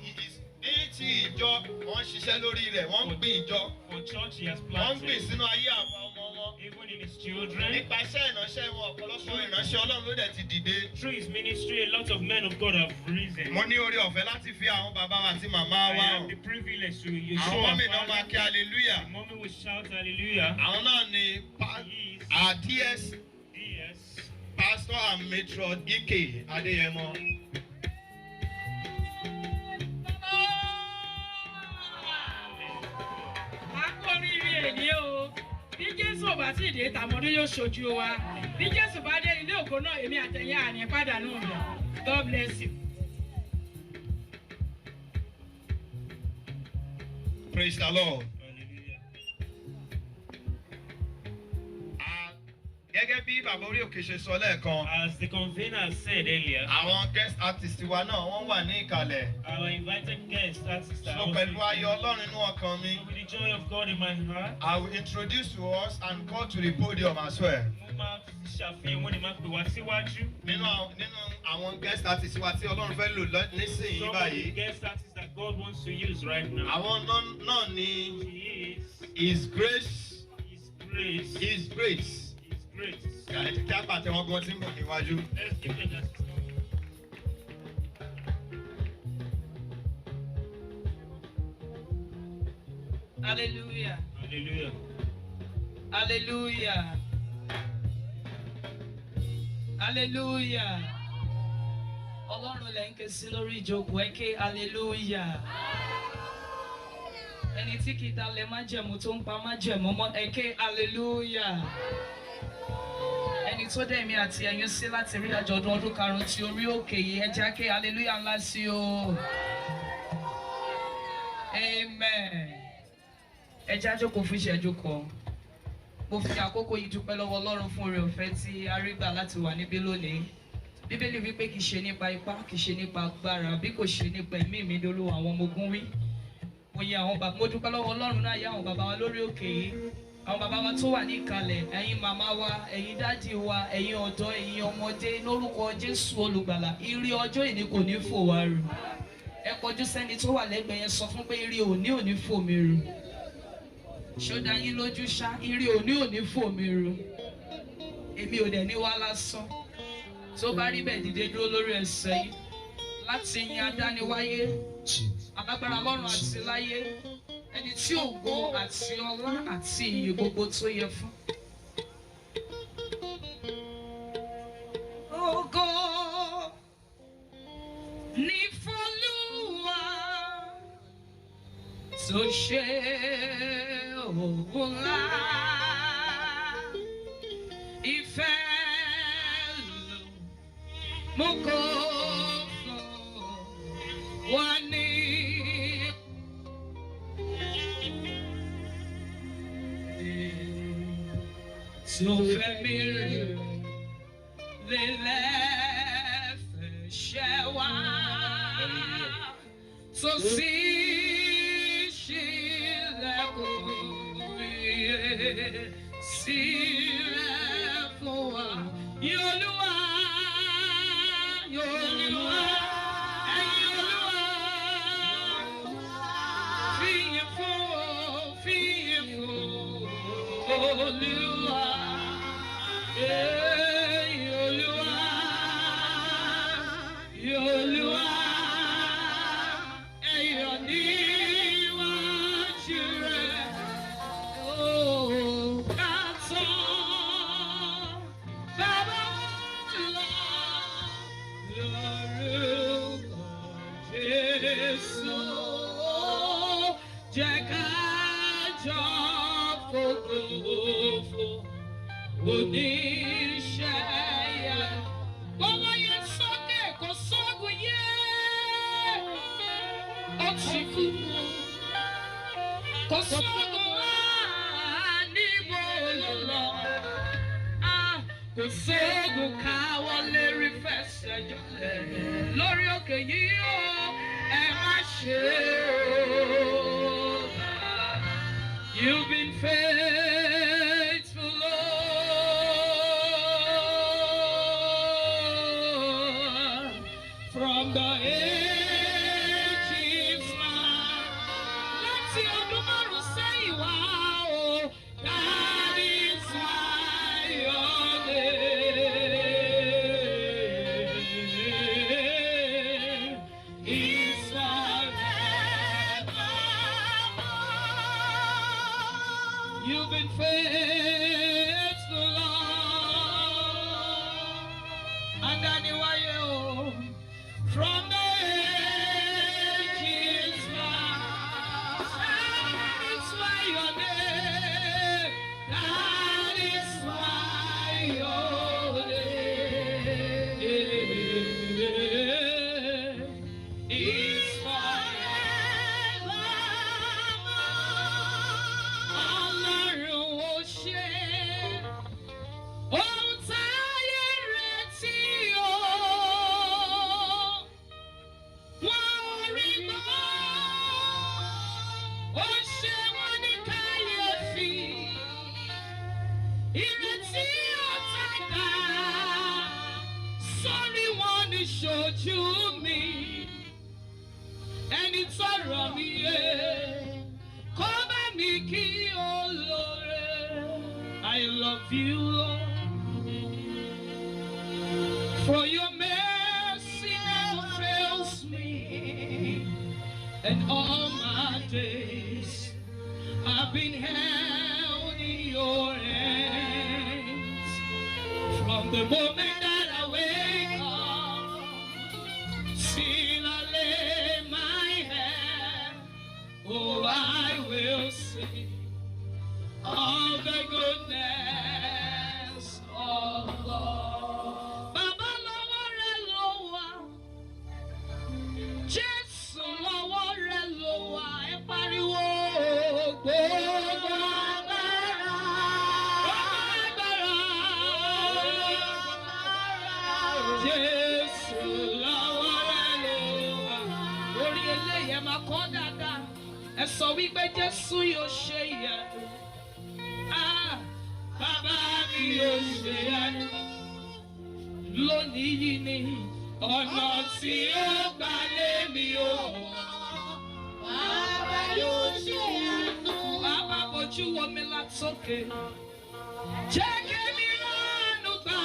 ti ìjọ, wọ́n ń ṣiṣẹ́ lórí rẹ̀, wọ́n ń gbìn ìjọ. For church he has Wọ́n ń gbìn planted. sínú ayé àwọn ọmọ wọn. Even in his children. Nípa iṣẹ́ ìránṣẹ́ wọn, ọ̀pọ̀lọpọ̀ ìránṣẹ́ Ọlọ́run ló dẹ̀ ti dìde. Through his ministry, a lot of men of God have risen. Mo ní oore ọ̀fẹ́ láti fi àwọn bàbá wa àti màmá I wa have hàn. the privilege to Àwọn show our mọ́mì náà máa father. kí hallelujah. The mommy will shout hallelujah. Àwọn náà ni He is our DS DS. Pastor and Matron Ike Adeyemo. A kú oríire èní o. Bí Jésù ò bá tí ì dé, tàmọ́dún yóò ṣojú wa. Bí Jésù bá dé ilé ògo náà, èmi àtẹ̀yìn àní pàdánù rẹ̀. God bless you. Praise the Lord. Hallelujah. Gẹ́gẹ́ bí bàbá orí òkè ṣe sọ lẹ́ẹ̀kan, As the convener said earlier, àwọn guest artist wa náà wọ́n wà ní ìkàlẹ̀. our invited guest artist are So also pẹ̀lú ayọ̀ Ọlọ́run inú ọkàn mi, with the joy of God in my heart, I will introduce to us and call to the podium as well. mo máa ṣàfihàn wọn ni máa pè wá síwájú. Nínú àwọn guest artist wa tí Ọlọ́run fẹ́ lò nísìnyí Some of the báyìí, guest artists that God wants to use right now. àwọn náà ni He is His Grace, His Grace, His Grace. His Grace. Ẹ kí á pàtẹ́wọ́ gan tí ń bọ̀ níwájú. Let's give them that. Hallelujah. Hallelujah. Hallelujah. Hallelujah. Ọlọ́run lẹ̀ ń ké sí lórí ìjókòó, ẹ ké hallelujah. Ẹni tí kì í dalẹ̀ májẹ̀mú tó ń pa májẹ̀mú mọ́, ẹ ké hallelujah. Ẹni tó dẹ̀ mí àti ẹ̀yin sí láti rí àjọ̀dún ọdún karùn-ún ti orí òkè yìí, ẹ jẹ́ á ké hallelujah ńlá sí o. Amen. Ẹ jẹ́ á jókòó fún ìṣẹ́jú kan. Mo fi àkókò yìí dúpẹ́ lọ́wọ́ Ọlọ́run fún oore ọ̀fẹ́ tí a rí gbà láti wà níbí lónìí. Bíbélì wípé kì í ṣe nípa ipá, kì í ṣe nípa agbára, bí kò ṣe nípa ẹ̀mí mi lólúwa àwọn ọmọ ogun wí. Mo yin àwọn bàbá, mo dúpẹ́ lọ́wọ́ Ọlọ́run náà yá àwọn bàbá wa lórí òkè yìí. Àwọn bàbá wa tó wà ní ìkàlẹ̀, ẹ̀yin màmá wa, ẹ̀yin dádì wa, ẹ̀yin ọ̀dọ́, ẹ̀yin ọmọdé, lórúkọ Jésù olùgbàlà, ire ọjọ́ ìní kò ní fò wá rù. Ẹ kọjú sẹ́ni tó wà lẹ́gbẹ̀ẹ́ yẹn, sọ fún pé ire òní ò ní fò mí rù. Ṣó dá yín lójú ṣá? Ire òní ò ní fò mí ru. Èmi ò dẹ̀ ní wá lásán. Tó bá rí bẹ́ẹ̀, dìde dúró lórí ẹsẹ̀ yìí láti yin adániwáyé, alágbára lọ́run àti láyé, ẹni tí ògo àti ọlá àti iyì gbogbo tó yẹ fún. Ògo ní f'Olúwa tó ṣe òun ńlá. Ìfẹ́ ló mú kó fún wa ní. Tó fẹ́ mi rí lélẹ̀ fẹ̀ṣẹ̀ wá, tó sì ṣílẹ̀kùn iye sílẹ̀ fún wa. Yolúwa, Yolúwa, ẹ̀yin Olúwa, fìyìn fún o, fìyìn fún Olúwa. Ẹ̀yin Olúwa, Olúwa, ẹ̀yọ̀ níwájú rẹ̀. Ó ká tán, bàbá lọ lórúkọ Jésù. Jẹ́ ká jọ fògo fún oníṣẹ́ yẹn. Gbogbo yẹn sókè kò sóògùn yé. Ó ti kú. Kò sóògùn wá níbo ló lọ. Kò sóògùn káwọ́ lérí fẹsẹ̀ jọlẹ̀. Lórí òkè yìí o, ẹ má ṣe o. You've been faithful, Lord, from the ages past. Láti ọdún márùn-ún sẹ́yìn wá o, that is why your name is forever. You've been faithful, Lord. Adániwáyé o, from the ages past. That is why your name, that is why your name is forevermore. Ọlọ́run ó ṣe ohun táyé retí o. Wọ́n ò rí gbọ́, ó ṣe wọ́n ní kàyéfì. Ìrètí ọ̀tá dà sórí wọn ní ṣojú mi. Ẹni tọrọ mi yé, kó bá mi kí olóore. I love you, Lord, for your mercy never fails me, and all my days I've been held in your hands. From the moment that I wake up till I lay my head, oh, I will sing of the goodness of God. Bàbá, lọ́wọ́ rẹ ló wà, Jésù, lọ́wọ́ rẹ ló wà, ẹ pariwo gbogbo agbára. Gbogbo agbára. Jésù, lọ́wọ́ rẹ ló wà. Orí eléyìí ẹ máa kọ́ dáadáa. Ẹ sọ wípé Jésù yóò ṣe ìyanu. Ah, Bàbá mi yóò ṣe ìyanu. Lónìí yìí ni ọ̀nà tí ó gbà lé mi ò mọ̀. Bàbá yóò ṣe àánú. Bàbá, bojú wo mi látòkè. Jẹ́ kí mi ránú gbà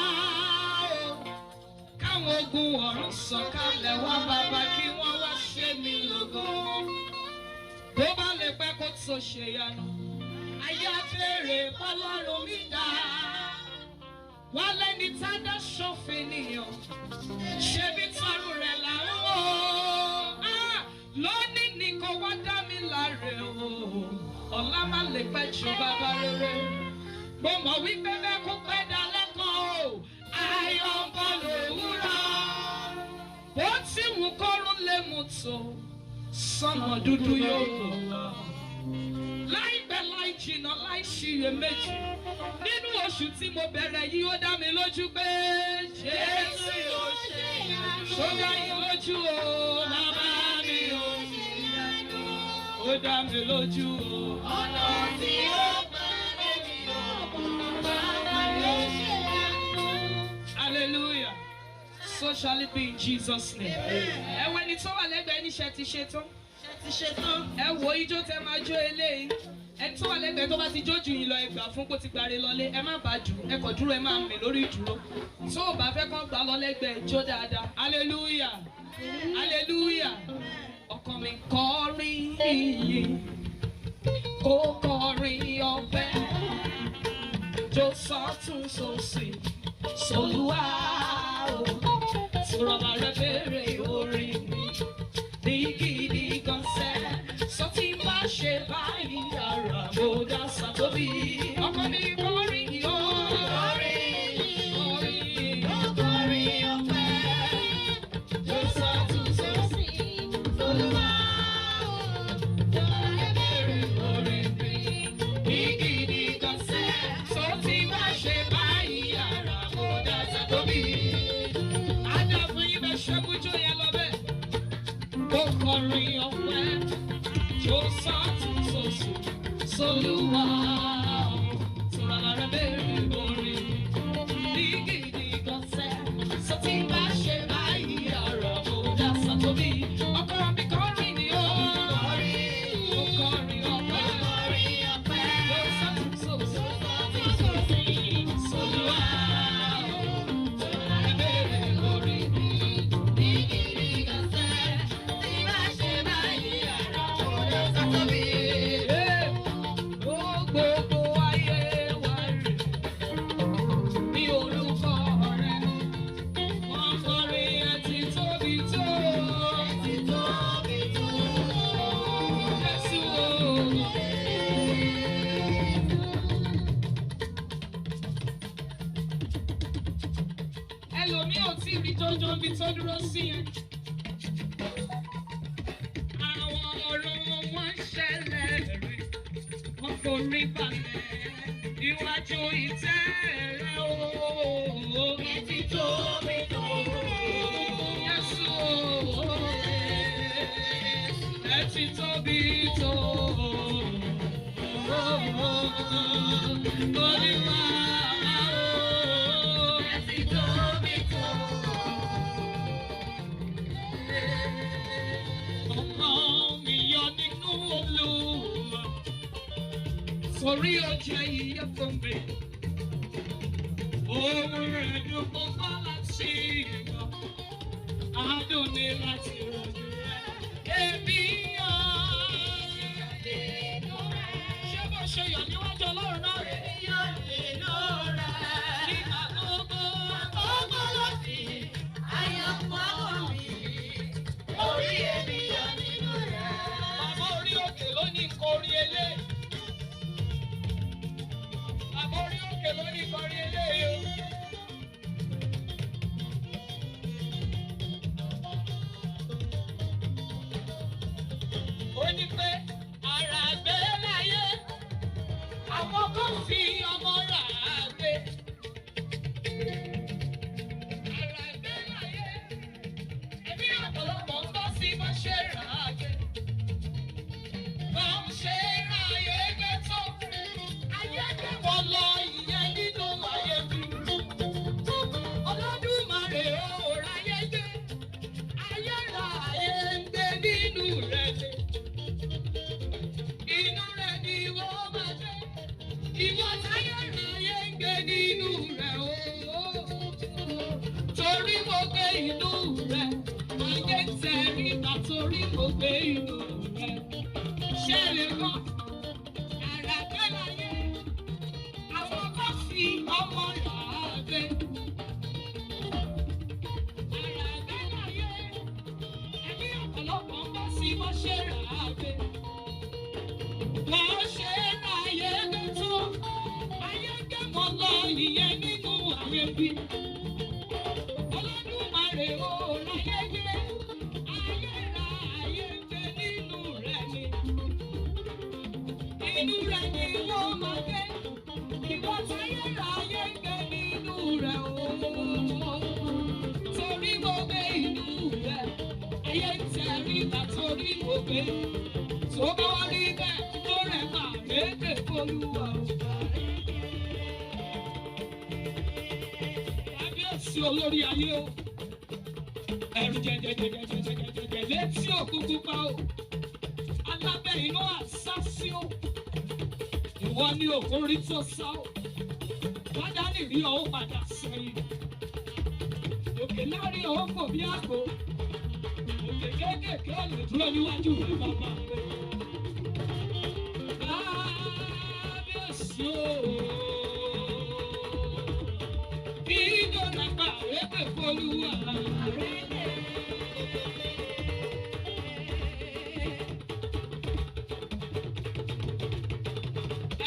o. Ogun ọ̀run sọ̀kalẹ̀ wá bàbá kí wọ́n wá ṣe mí lógo. Bó bá lè pẹ́ kó tó ṣe yanu. Ayé afẹ́rẹ́ bọ́lọ́run mi dá. Wá lẹ́ni tá a dá ṣòfin nìyàn. Ṣebí tọrùn rẹ̀ là ń wò ó. Lónìí ni kò wá dá mi láre o. Ọ̀la má lè pẹ́ ju bàbá rere. Mo mọ̀ wípé bẹ́ẹ̀ kó pẹ́ dalẹ́ kan o. Ayọ̀ ń bọ̀ lówùrọ̀. Bó ti wù kórun lè mú tó, sánmọ̀ dúdú yóò bọ̀. Láìpẹ́ láì jìnnà láì ṣiyèméjì. Nínú oṣù tí mo bẹ̀rẹ̀ yìí ó dá mi lójú pé Jésù yóò ṣe ìyanu. Ṣó dá yín lójú o, bàbá mi o. Ó dá mi lójú o. Ọ̀nà tí ó gbà lèmi ò mọ̀, bàbá yóò ṣe ìyanu. Hallelujah. So shall it be in Jesus' name. Ẹ wo ẹni tó wà lẹ́gbẹ̀ẹ́ níṣẹ́ ti ṣe tán. Ṣé ti ṣe tán? Ẹ wo ijó tẹ máa jó eléyìí. Ẹni tó wà lẹ́gbẹ̀ẹ́ tó bá ti jó jù yín lọ ẹgbà fún kó ti gbàre lọlé. Ẹ má bàa jù ẹ kàn dúró ẹ máa mì lórí ìdúró. Tó o bá fẹ́ kán gbà lọ lẹ́gbẹ̀ẹ́ jó dáadáa. Hallelujah. Hallelujah. Ọkàn mi kọrin ìyìn. Ó kọrin ọpẹ́. Jó sọ́tún sósì. Solúwa o. Sọ̀rọ̀ rẹ̀ béèrè orin mi. Ní gidi gan sẹ́, sọ tí má ṣe báyìí ara mo dá sàtóbi. Ọkọ mi kọrin yó. Kọrin Ó kọrin ọpẹ́. Jó sọ́tún sósì, Olúwa o. Sọ̀rọ̀ rẹ̀ béèrè orin mi. Ní gidi gan sẹ́, sọ tí má ṣe báyìí ara mo dá sàtóbi. Adá fún yín bẹ́ẹ̀ ṣẹ́gun jó yẹn lọ bẹ́ẹ̀. Ó kọrin ọpẹ́, jó sọ́tún sósì, Solúwa o. Sọ̀rọ̀ rẹ̀ béèrè orin mi. Ní gidi gan sẹ́, sọ tí má ṣe báyìí ara mo dá sàtóbi. Ọkọ mi kọrin ni ó. Ó kọrin ọpẹ́. Kọrin ọpẹ́. Jó sọ́tún sósì, Sọ́tún sósì, Solúwa o. Sọ̀rọ̀ rẹ̀ béèrè orin mi. Ní gidi gan sẹ́, tí má ṣe báyìí ara mo dá sàtóbi. Gbogbo ayé wa rè ní orúkọ rẹ̀. Wọ́n kọrin ẹ ti tóbi tó. Ti tóbi tó. Jésù o. Ẹlòmíì ò tí ì rí jọjọ bí tó dúró sí yẹn. Àwọn ọ̀rọ̀ wọn ṣẹlẹ̀ rí. Wọ́n forí balẹ̀ níwájú ìtẹ́ rẹ̀ o. Ẹ ti tóbi tó. Jésù o. Ẹ ti tóbi tó. Olúwa o. Ẹ ti tóbi tó. Ọkàn mi yọ nínú Olúwa. Torí ó jẹ́ ìyà fún mi. Ohùn rẹ̀ dùn púpọ̀ láti gbọ́. Adùn ni láti rojú rẹ̀. Èmi yọ̀ nínú rẹ̀. Ṣé bó ṣe yọ̀ níwájú Ọlọ́run náà rẹ̀? Yọ̀ nínú rẹ̀. Nígbà gbogbo. Àkókò ló fi ayọ̀ pọ̀ mi. Orí èmi yọ̀ nínú rẹ̀. Bàbá orí òkè ló ní nǹkan orí eléyìí. Bàbá orí òkè ló ní nǹkan orí eléyìí o. Ó ní pé ara gbé láyé, àwọn kan fi ọmọ rà á gbé. Ara gbé láyé, ẹbí ọ̀pọ̀lọpọ̀ ń bọ́ sí bó ṣe rà á gbé. Bọ́n ṣe ráyé gbé tó, ayé gbé wọ́n lọ ìyẹn nínú ayé bí. Olódùmarè ò ráyé gbé, ayé ráyé ń gbé nínú rẹ̀ ni. inú rẹ̀. Ṣé lè gbọ́? Àràgbé láyé, àwọn kan fi ọmọ rà á gbé. Àràgbé láyé, ẹbí ọ̀pọ̀lọpọ̀ ń bọ́ sí bó ṣe rà á gbé. Wọ́n ṣe láyé tó, ayé gbé wọn lọ ìyẹn nínú ayé bí. Olódùmarè ò láyé gbé, ayé ra ayé gbé nínú rẹ̀ ni. Inú rẹ̀ ni wọ́n máa gbé, ìwọ táyé ra ayé gbé nínú rẹ̀ o. Torí mo gbé inú rẹ̀, ayé ń tẹríba torí mo gbé. Tó bá wá rí bẹ́ẹ̀, tó rẹ̀ máa rédè f'Olúwa o. Kábíyèsí olórí ayé o. Ẹ̀rù jẹjẹjẹjẹjẹjẹjẹjẹ létí òkun pupa o. Alábẹ́ inú àṣà sí o. Ìwọ ni òkun rí tó sá o. Bádánì rí ọ ó padà sẹ́yìn. Òkè láàrin ọ̀ fò bí àgbò. Òkè kéékèèké ò lè dúró níwájú rẹ̀ bàbá rẹ̀. Kábíyèsí o. Bí Dọ́là pa àrẹ́pẹ̀ f'Olúwa.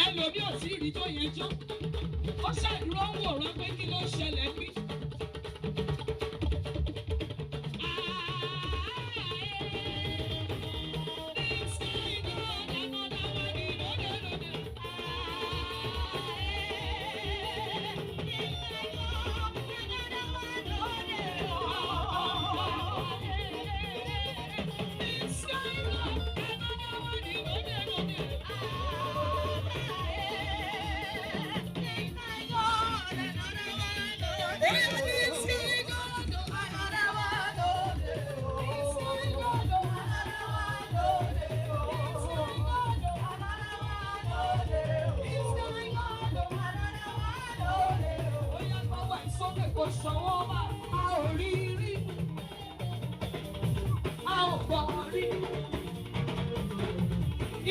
Ẹlòmí ò tí ì rí tó yẹn jó. Ó ṣàdúró ń wòran pé kí ló ń ṣẹlẹ̀ bí.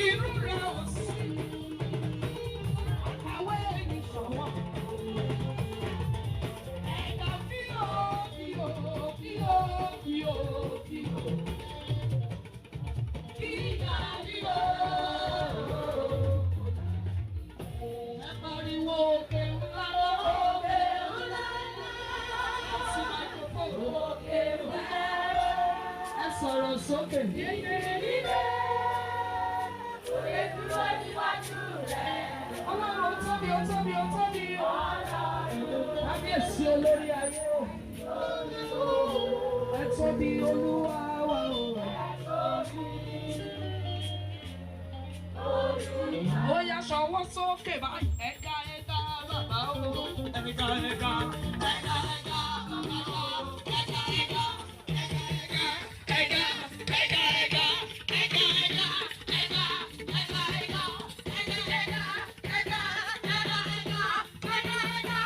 Irú rẹ̀ ò sí, àkàwé ẹni ṣọ̀wọ́n. Ẹ̀ka fíò fíò fíò fíò fíò. Kíga ríro. Ẹ pariwo òkè ńlá. Òkè ńlá. Àti microphone. Òkè ńlá. Ẹ sọ̀rọ̀ sókè. Ọlọ́run ó tóbi, ó tóbi, ó tóbi. Kábíyèsí olórí ayé o. Ẹ tóbi Olúwa wa o. Ó yá sọwọ́ sókè báyìí. Ẹ̀ka ẹ̀ka bàbá o. Ẹ̀ka ẹ̀ka. Ẹ̀ka ẹ̀ka bàbá o. Ẹ̀ka ẹ̀ka. Ẹ̀ka ẹ̀ka. Ẹ̀ka ẹ̀ka. Ẹ̀ka ẹ̀ka. Ẹ̀ka ẹ̀ka ẹ̀ka. Ẹ̀ka ẹ̀ka. Ẹ̀ka ẹ̀ka. Ẹ̀ka ẹ̀ka.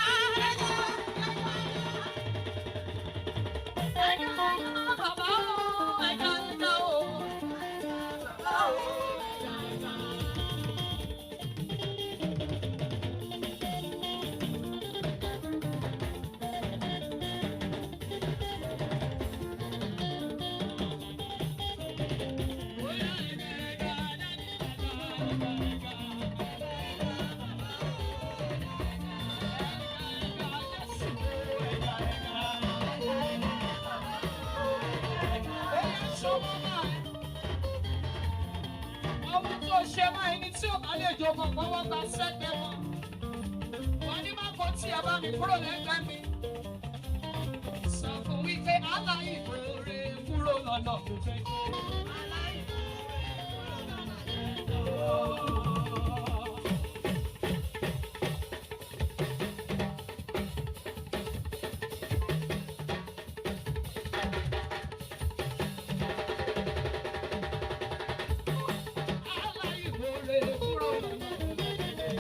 Ẹ̀ka ẹ̀ka. Bàbá o. Ẹ̀ka ẹ̀ka o. Bàbá o. Ẹ̀ka ẹ̀ka. Ohun tó ṣe máa ẹni tí ò bá lè jọmọ kọ́wọ́ gba sẹ́gbẹ́ wọn. Wọ́n ní má kó tí ẹ bá mi kúrò lẹ́gbẹ̀ẹ́ mi. Sọ fún wípé aláìmoore kúrò lọ́nà tó fẹ́ jẹ́. Aláìmoore kúrò lọ́nà tó fẹ́ jẹ́.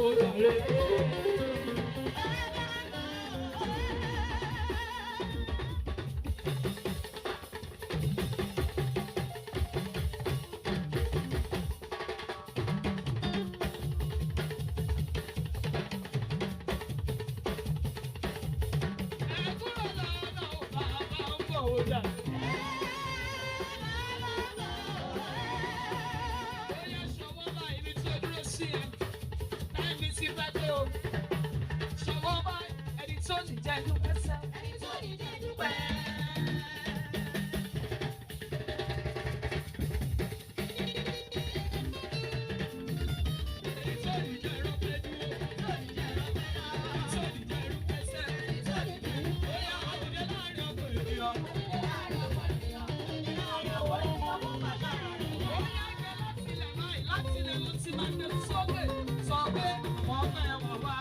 ó jàre. Ẹ kúrò lọ́nà ó bàbá ń bọ̀ ó jàre. Bóyá ṣọwọ́ báyìí ibi tí o dúró sí ẹ. Táìmì ti fẹ́ pé o. Ṣọwọ́ báyìí ẹni tó ní jẹ́ dúpẹ́ sẹ́. Ẹni tó ní jẹ́ dúpẹ́. Ẹni tó ní jẹ́ rọ́pẹ́ dúró. Ẹni tó ní jẹ́ rúpẹ́ sẹ́. Bóyá àdìdẹ́ láàrin ọkọ̀ ènìyàn. Bóyá gbé láti ilẹ̀ báyìí, láti ilẹ̀ ló ti máa gbé sókè. Sọ pé wọ́n fẹ́ wọ̀ wá.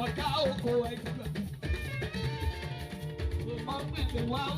Ọ̀gá oko ẹgbẹ́ kò mọ̀ pẹ̀lú wa o.